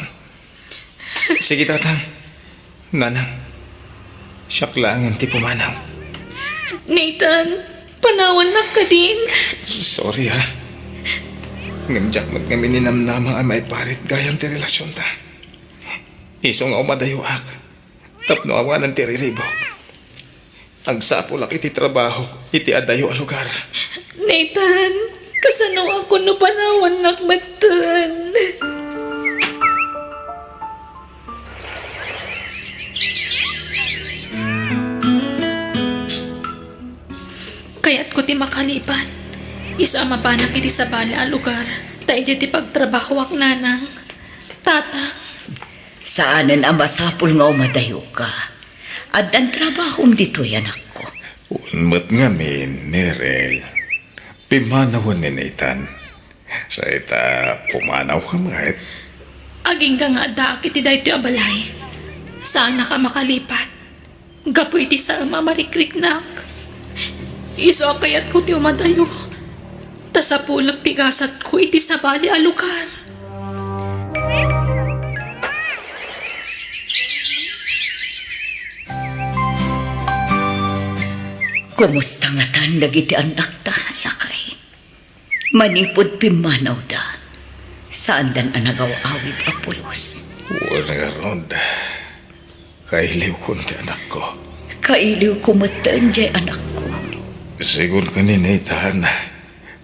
Sige, Tatang. Nanang, siak laengen ti pumanaw. Nathan, panawannak kadin. Sorry, ha. Ngem diak met ngamin ninamnama a maiparit gayam ti relasionta. Isu nga umadayoak tapno awanen ti riribuk. Agsapulak iti trabahok iti adayo a lugar. Nathan, kasanoakon no panawannak metten? Kayatko ti makalipat. Isu a mapanak iti sabali a lugar, ta idiay ti pagtrabahoak, Nanang. Tatang. Saanen a masapul nga umadayoka. Addan trabahom ditoy, anakko. Wen met ngamin, Merel. Pimmanawen ni Nathan. Sa ita, pumanawka met. Agingga nga addaak iti daytoy a balay. Saanak a makalipat. Gapu iti saem a marikriknak. Isu a kayatko ti umadayo. Ta sapulek ti gasatko iti sabali a lugar. Kumusta ngatan dagiti annakta, lakay? Manipud pimmanawda, saandan a nagaw-awid a pulos. Wen ngarud, Kailiwkon ti anakko. Kailiwko metten diay anakko. Sigun ken ni Nathan,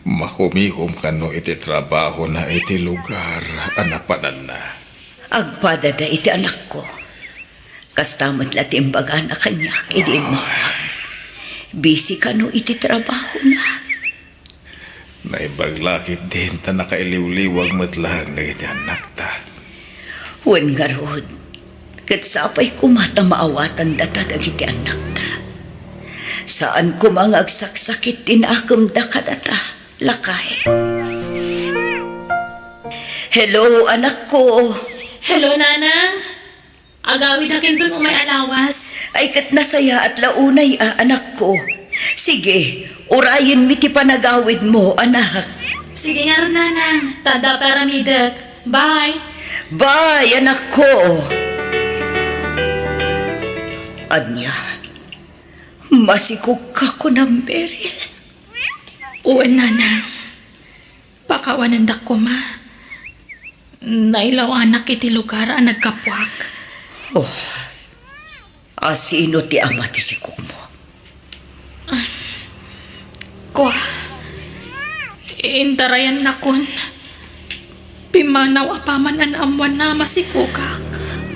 makumikom kano iti trabahona iti lugar a napananna. Agpadada iti anakko. Kasta met la ti imbagana kaniak idi immawang. Busy kano iti trabahona. Naimbag la ketdin ta nakailiwliwag met laeng dagiti annakta. Wen ngarud, ket sapay koma ta maawatandata dagiti annakta. Saan koma nga agsaksakit ti nakemda kadata, lakay. Hello, anakko. Hello, Nanang. Agawidakenton umay a lawas. Ay, ket nasayaat la unay a, anakko. Sige, urayenmi ti panagawidmo, anak. Sige ngarud, Nanang. Ta adda pay aramidek. Bye. Bye, anakko. Ania, masikogka kunam, Beryl? Wen, Nanang. Pakawanendak koma. Nailawanak iti lugar a naggapuak. Oh, a sino ti ama ti sikogmo? Kua, intarayannakon. Pimmanaw apaman a naammoanna a masikogak.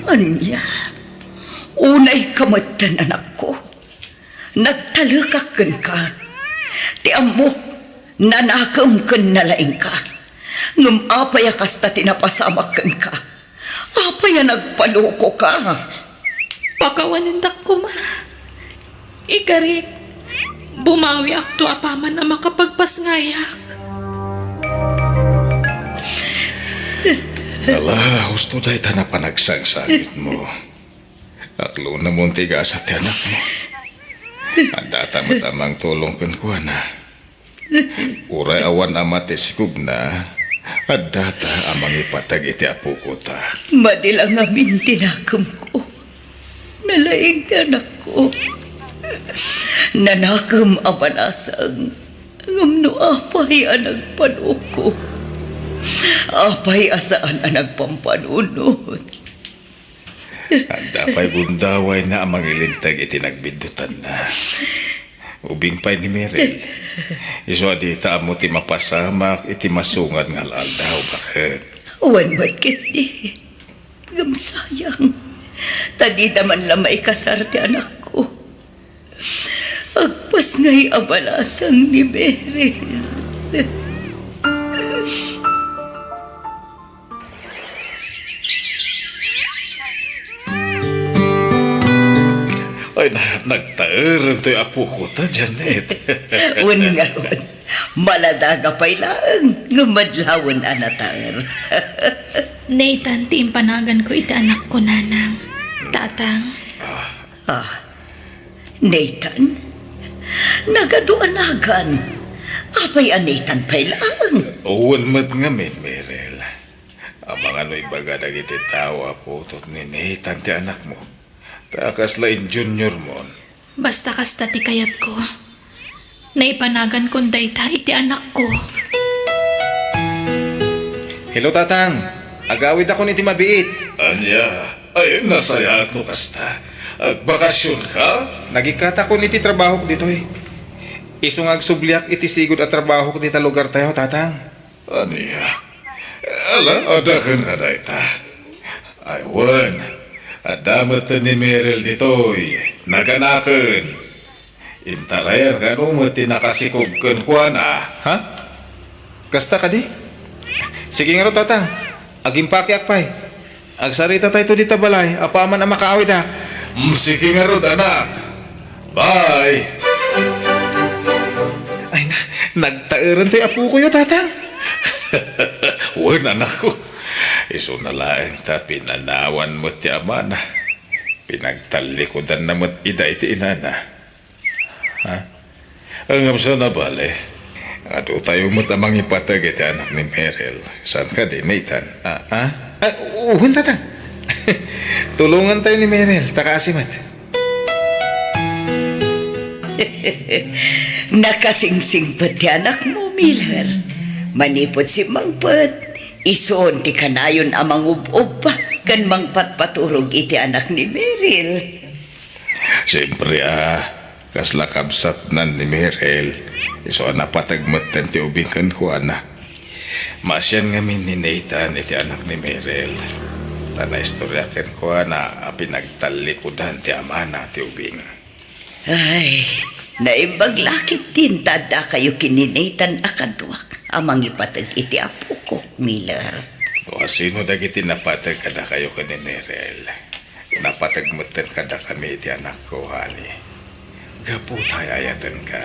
Ania? Unayka metten, anakko. Nagtalekak kenka. Ti ammok, nanakem ken nalaingka. Ngem apay a kasta ti napasamak kenka? Apay a nagpalokoka? Pakawanendak koma. Ikarik, bumawiakto apaman a makapagpasngayak. Ala, husto dayta a panagsangsangitmo. Aklonamon ti gasat ti anakmo. Addata met a mangtulong kenkuana. Uray awan ama ti sikogna, addata a mangipateg iti apokota. Madi la ngamin ti nakemko. Nalaing ti anakko. Nanakem a balasang. Ngem no apay a nagpaloko? Apay a saan a nagpampanunot? Adda pay gundawayna a mangilinteg iti nagbiddutanna. Ubing pay ni Meryl. Isu a dita ammo ti mapasamak iti masungad nga al-aldaw, baket. Wen met ketdi. Ngem sayang, ta dida man la maikasar ti anakko. Agpasngay a balasang ni Meryl. Ay, na-, nagtaer toy apokota, Janet. Wen ngarud, maladaga pay laeng nga madlawen a nataer. Nathan ti impanaganko iti anakko, Nanang. Tatang. Ah. Ah, Nathan? Nagadu a nagan. Apay a Nathan pay laeng? Wen met ngamin, Meryl. Amangan no ibaga dagiti tao a putot ni Nathan ti anakmo. Ta kasla in junior mon. Basta kasta ti kayatko. Naipanagan kon dayta iti anakko. Hello, Tatang. Agawidakon iti mabiit. Ania? Ay, nasayaat no kasta. Agbakasionka? Nagikkatakon iti trabahok ditoy. Isu nga agsubliak iti sigud a trabahok dita lugartayo, Tatang. Ania? Ala, adda kenka dayta. Ay, wen, adda met ni Meryl ditoy, naganaken. Intayer kano met ti nakasikog kenkuana. Ha? Kasta kadi? Sige ngarud, Tatang. Agimpakeak pay. Agsaritatayo dita balay, apaman a makaawidak. Mm, sige ngarud, anak. Bye. Ay, na, nagtaeran toy apokoyo, Tatang. Wen, anakko. Isuna laeng ta pinanawan met ti amana. Pinagtallikudanna met ida iti inana. Ha? Ngem saan a bale, aduyo met a mangipateg iti anak ni Meryl. Saan kadi, Nathan? Ah, ah? Ah, wen, Tatang. Tulongantayo ni Meryl, ta kaasi met. Nakasingsingpet ti anakmo, Miller. Manipud simmangpet, isun ti kanayon a mangub-ubba. ken mangpatpaturog iti anak ni Meril. Siempre, a, kasla kabsatnan ni Meril, isu a napateg metten ti ubing kenkuana. Maasian ngamin ni Nathan iti anak ni Meril, ta naistorya kenkuana a pinagtallikudan ti amana ti ubing. Ay, naimbag la ketdin ta addakayo ken ni Nathan a kaduak a mangipateg iti apokok, Miller. No asino dagiti napateg kadakayo ken ni Meril, napateg metten kadakami iti anakko, honey. Gapu ta ay-ayatenka.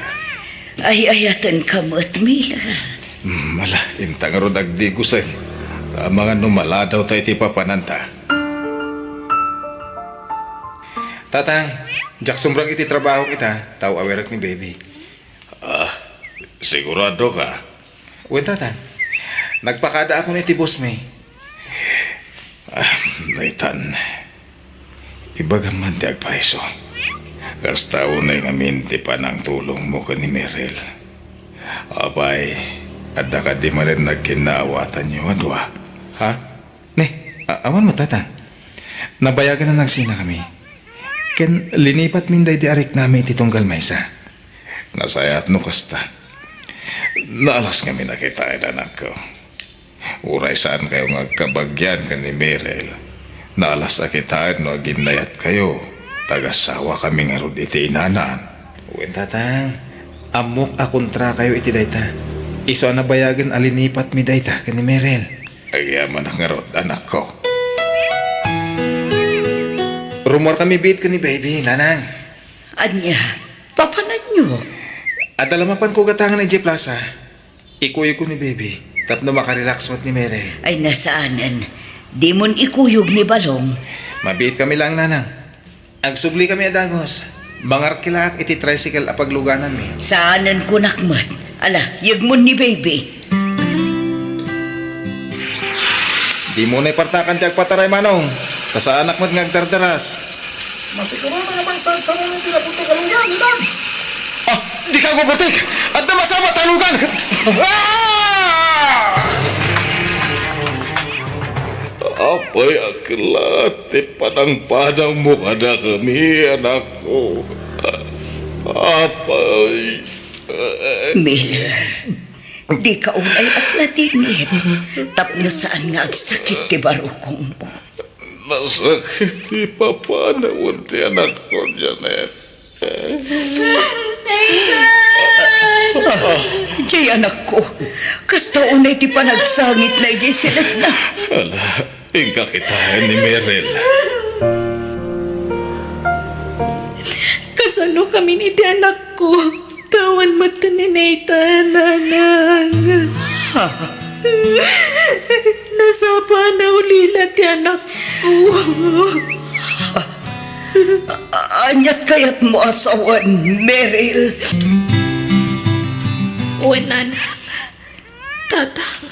Ay-ayatenka met, Miller. Hmm, ala, inta ngarud agdigusen. Ta amangan no maladawta iti papananta. Tatang, diak sumrek iti trabahok ita, ta aw-awirek ni baby. Ah, sigurado ka? Wen, Tatang. Nagpakadaakon iti boss mi. Ah, Nathan, ibagam man ti agpaiso. Kasta unay ngamin ti panangtulongmo ken ni Meril. Apay, adda kadi manen nagkinnaawatanyo a dua? Ha? Ne, a-, awan met, Tatang. Nabayagen a nagsinakami. Ken linipatmin daydi a riknami iti tunggal maysa. Nasayaat no kasta. Naalas ngamin a kitaen, anakko. Uray saankayo nga agkabagian ken ni Meril, naalas a kitaen no aginnayatkayo. Tagasawakami ngarud iti inanan. Wen, Tatang. Ammok a kontrakayo iti dayta. Isu a nabayagen a linipatmi dayta ken ni Meril. Agyamanak ngarud, anakko. Rumuarkami biit ken ni baby, Nanang. Ania? Papananyo? Adda la mapanko gatangen idiay plaza. Ikuyogko ni baby tapno makarelax met ni Meril. Ay, saanen. Dimon ikuyog ni Balong. Mabiitkami laeng, Nanang. Agsublikami a dagus. Mangarkilaak iti tricycle a paglugananmi. Saanen kunak met. Ala, yegmon ni baby. Dimo unay partakan ti agpataray, Manong. Ta saanak met nga agdardaras. Masigurado nga mangsarsaruno ti napudno kalugan, Dad. Ah, dika agbuburtek! Adda masama ta lugan! Ah! Apay, aklat ti panangpanangmo kadakami, anakko. Apay. Miller, dika unay agladingit tapno saan nga agsakit ti barukongmo. Nasakit ti ipapanawen ti anakko, Janet. Nathan! Ah, diay anakko, kasta unay ti panagsangitna idiay silekna. Ala, inka kitaen ni Meril. Kasano kami iti anakko? Awan met ni Nathan, Nanang. Ha? Nasapa a naulila ti anakko. A-, aniat kayatmo a sawen, Meril? Wen, Nanang. Tatang.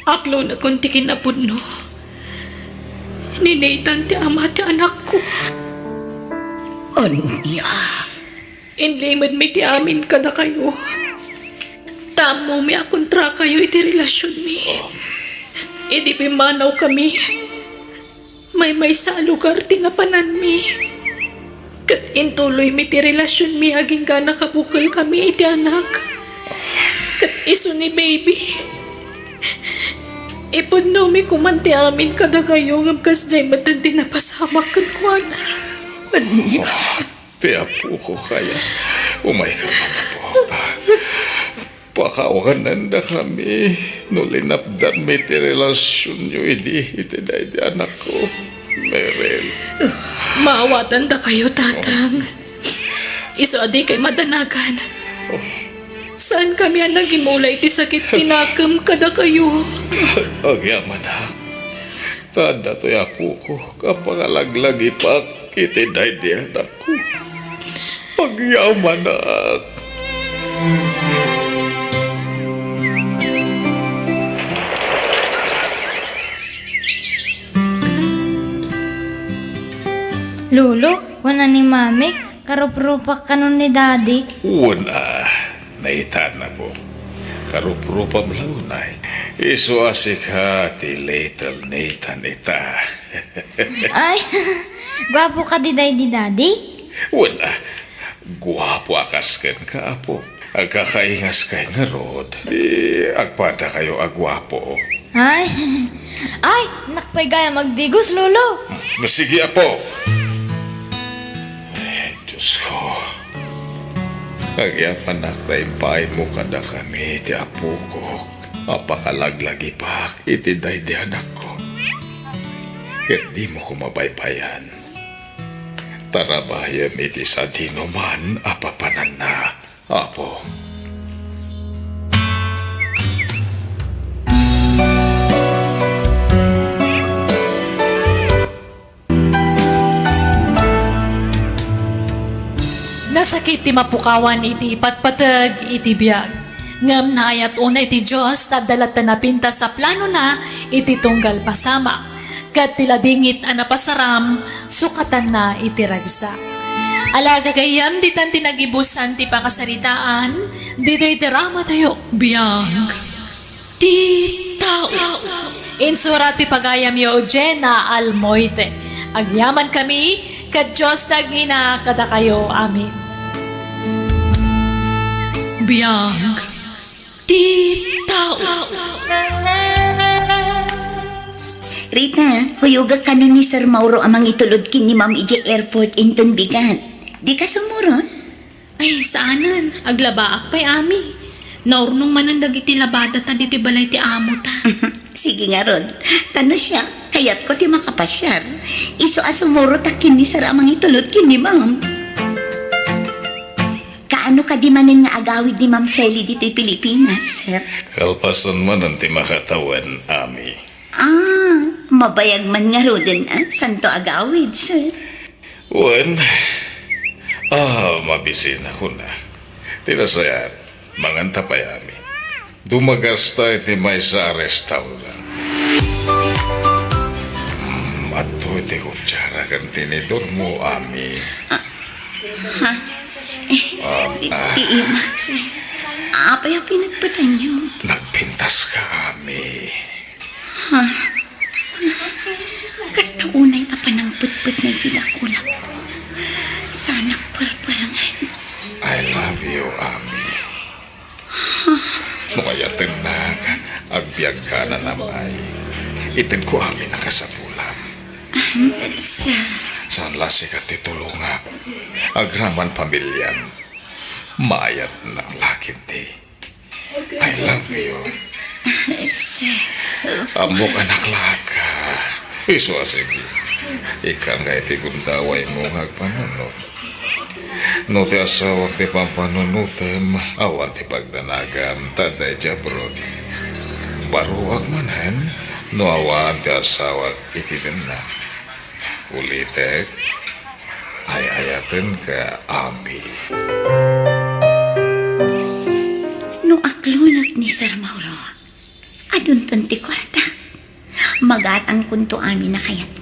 Aklonekon ti kinapudno ni Nathan ti ama ti anakko. Ania? Inlimedmi ti amin kadakayo. Ta ammomi a kontrakayo iti relasionmi. Idi pimmanawkami, maymaysa a lugar ti napananmi. Ket intuloymi ti relasionmi agingga nakabukelkami iti anak. Ket isu ni baby. Ipudnomi koman ti amin kadakayo ngem kasdiay metten ti napasamak kenkuana. Ania? Ti apoko, kaya. Umayka man, apo. Pakawanendakami no linapdanmi ti relasionyo idi iti daydi anakko, Meril. Maawatandakayo, Tatang. Isu a dikay madanagan. Saankami a nagimula iti sakit ti nakem kadakayo. Agyamanak. Ta adda toy apoko a pangalaglagipak iti daydi anakko. Agyamanak. Lolo, kuna ni Mamik, karuprupak kano ni Daddy. Wen a, Nathan, apo. Karuprupam la unay. Isu a sika ti little Nathan ita. Ay, guapo kadi daydi, Daddy? Wen, ah, guapo a kas kenka, apo. Agkakaingas kay ngarud. Di agpadakayo a guapo. Ay, ay, nak pay gayam agdigos, Lolo. Sige, apo. Ay, Diyos ko. Agyamannak ta impaaymo kadakami ti apokok a pakalaglagipak iti daydi anakko. Ket dimo koma baybayan. Tarabayem iti sadinoman a papananna, Apo. Nasakit ti mapukawan iti ipatpateg iti biag. Ngem naayat unay ti Dios ta adda latta napintas a planona iti tunggal pasamak. Ket ti ladingit a napasaram, sukatanna iti ragsak. Ala, gagayyem, ditan ti nagibusan ti pakasaritaan, ditoy dramatayo, Biag ti tao. Insura ti pagayamyo, Jenna Almoite. Agyamankami, ket Dios ti agngina kadakayo. Amen. Biag ti tao. Rita, huyogak kano ni Sir Mauro a mangitulod ken ni Ma'am idiay airport inton bigat. Dika sumurot? Ay, saanen. Aglabaak pay, Ami. Naurnong manen dagiti labadata ditoy balay ti amota. Sige ngarud. Ta no siak, kayatko ti makapasiar. Isu a sumurotak ken ni Sir a mangitulod ken ni Ma'am. Kaano kadi manen nga agawid ni Ma'am Feli ditoy Pilipinas, sir? Kalpasan manen ti makatawen, Ami. Ah, mabayag man ngaruden, ah, santo agawid, sir. Wen, ah, mabisina kuna. Ti nasayaat, manganta pay, Ami. Dumagasta iti maysa a restaurant. Mm, adtoy ti kutsara ken tinidormo, Ami. Ah, ha? Eh, ah, ti, ah, ti imak, sir. Apay a pinagpatanyo? Nagpintaska, Ami. Ha? Kasta unay a panangpetpet na iti dakulak. Sanak perperengen. I love you, Ami. No ayatennak, agbiagka nanamay. Itedko amin a kasapulam. Sir. Saan la sika ti tulongak. Agraman pamiliam. Maayatnak la ketdi. I love you. Sir. Ammok a naklaatka. Isu a sige. Ikkan nga iti gundawaymo nga agpanunot. No ti asawak ti pampanunotem, awan ti pagdanagam, ta adda idiay abroad. Baruak manen, no awan ti asawak iti denna. Ulitek, ay-ayatenka, Ami. No aklonak ni Sir Mauro, adunton ti kuartak. Magatangkonto amin a kayat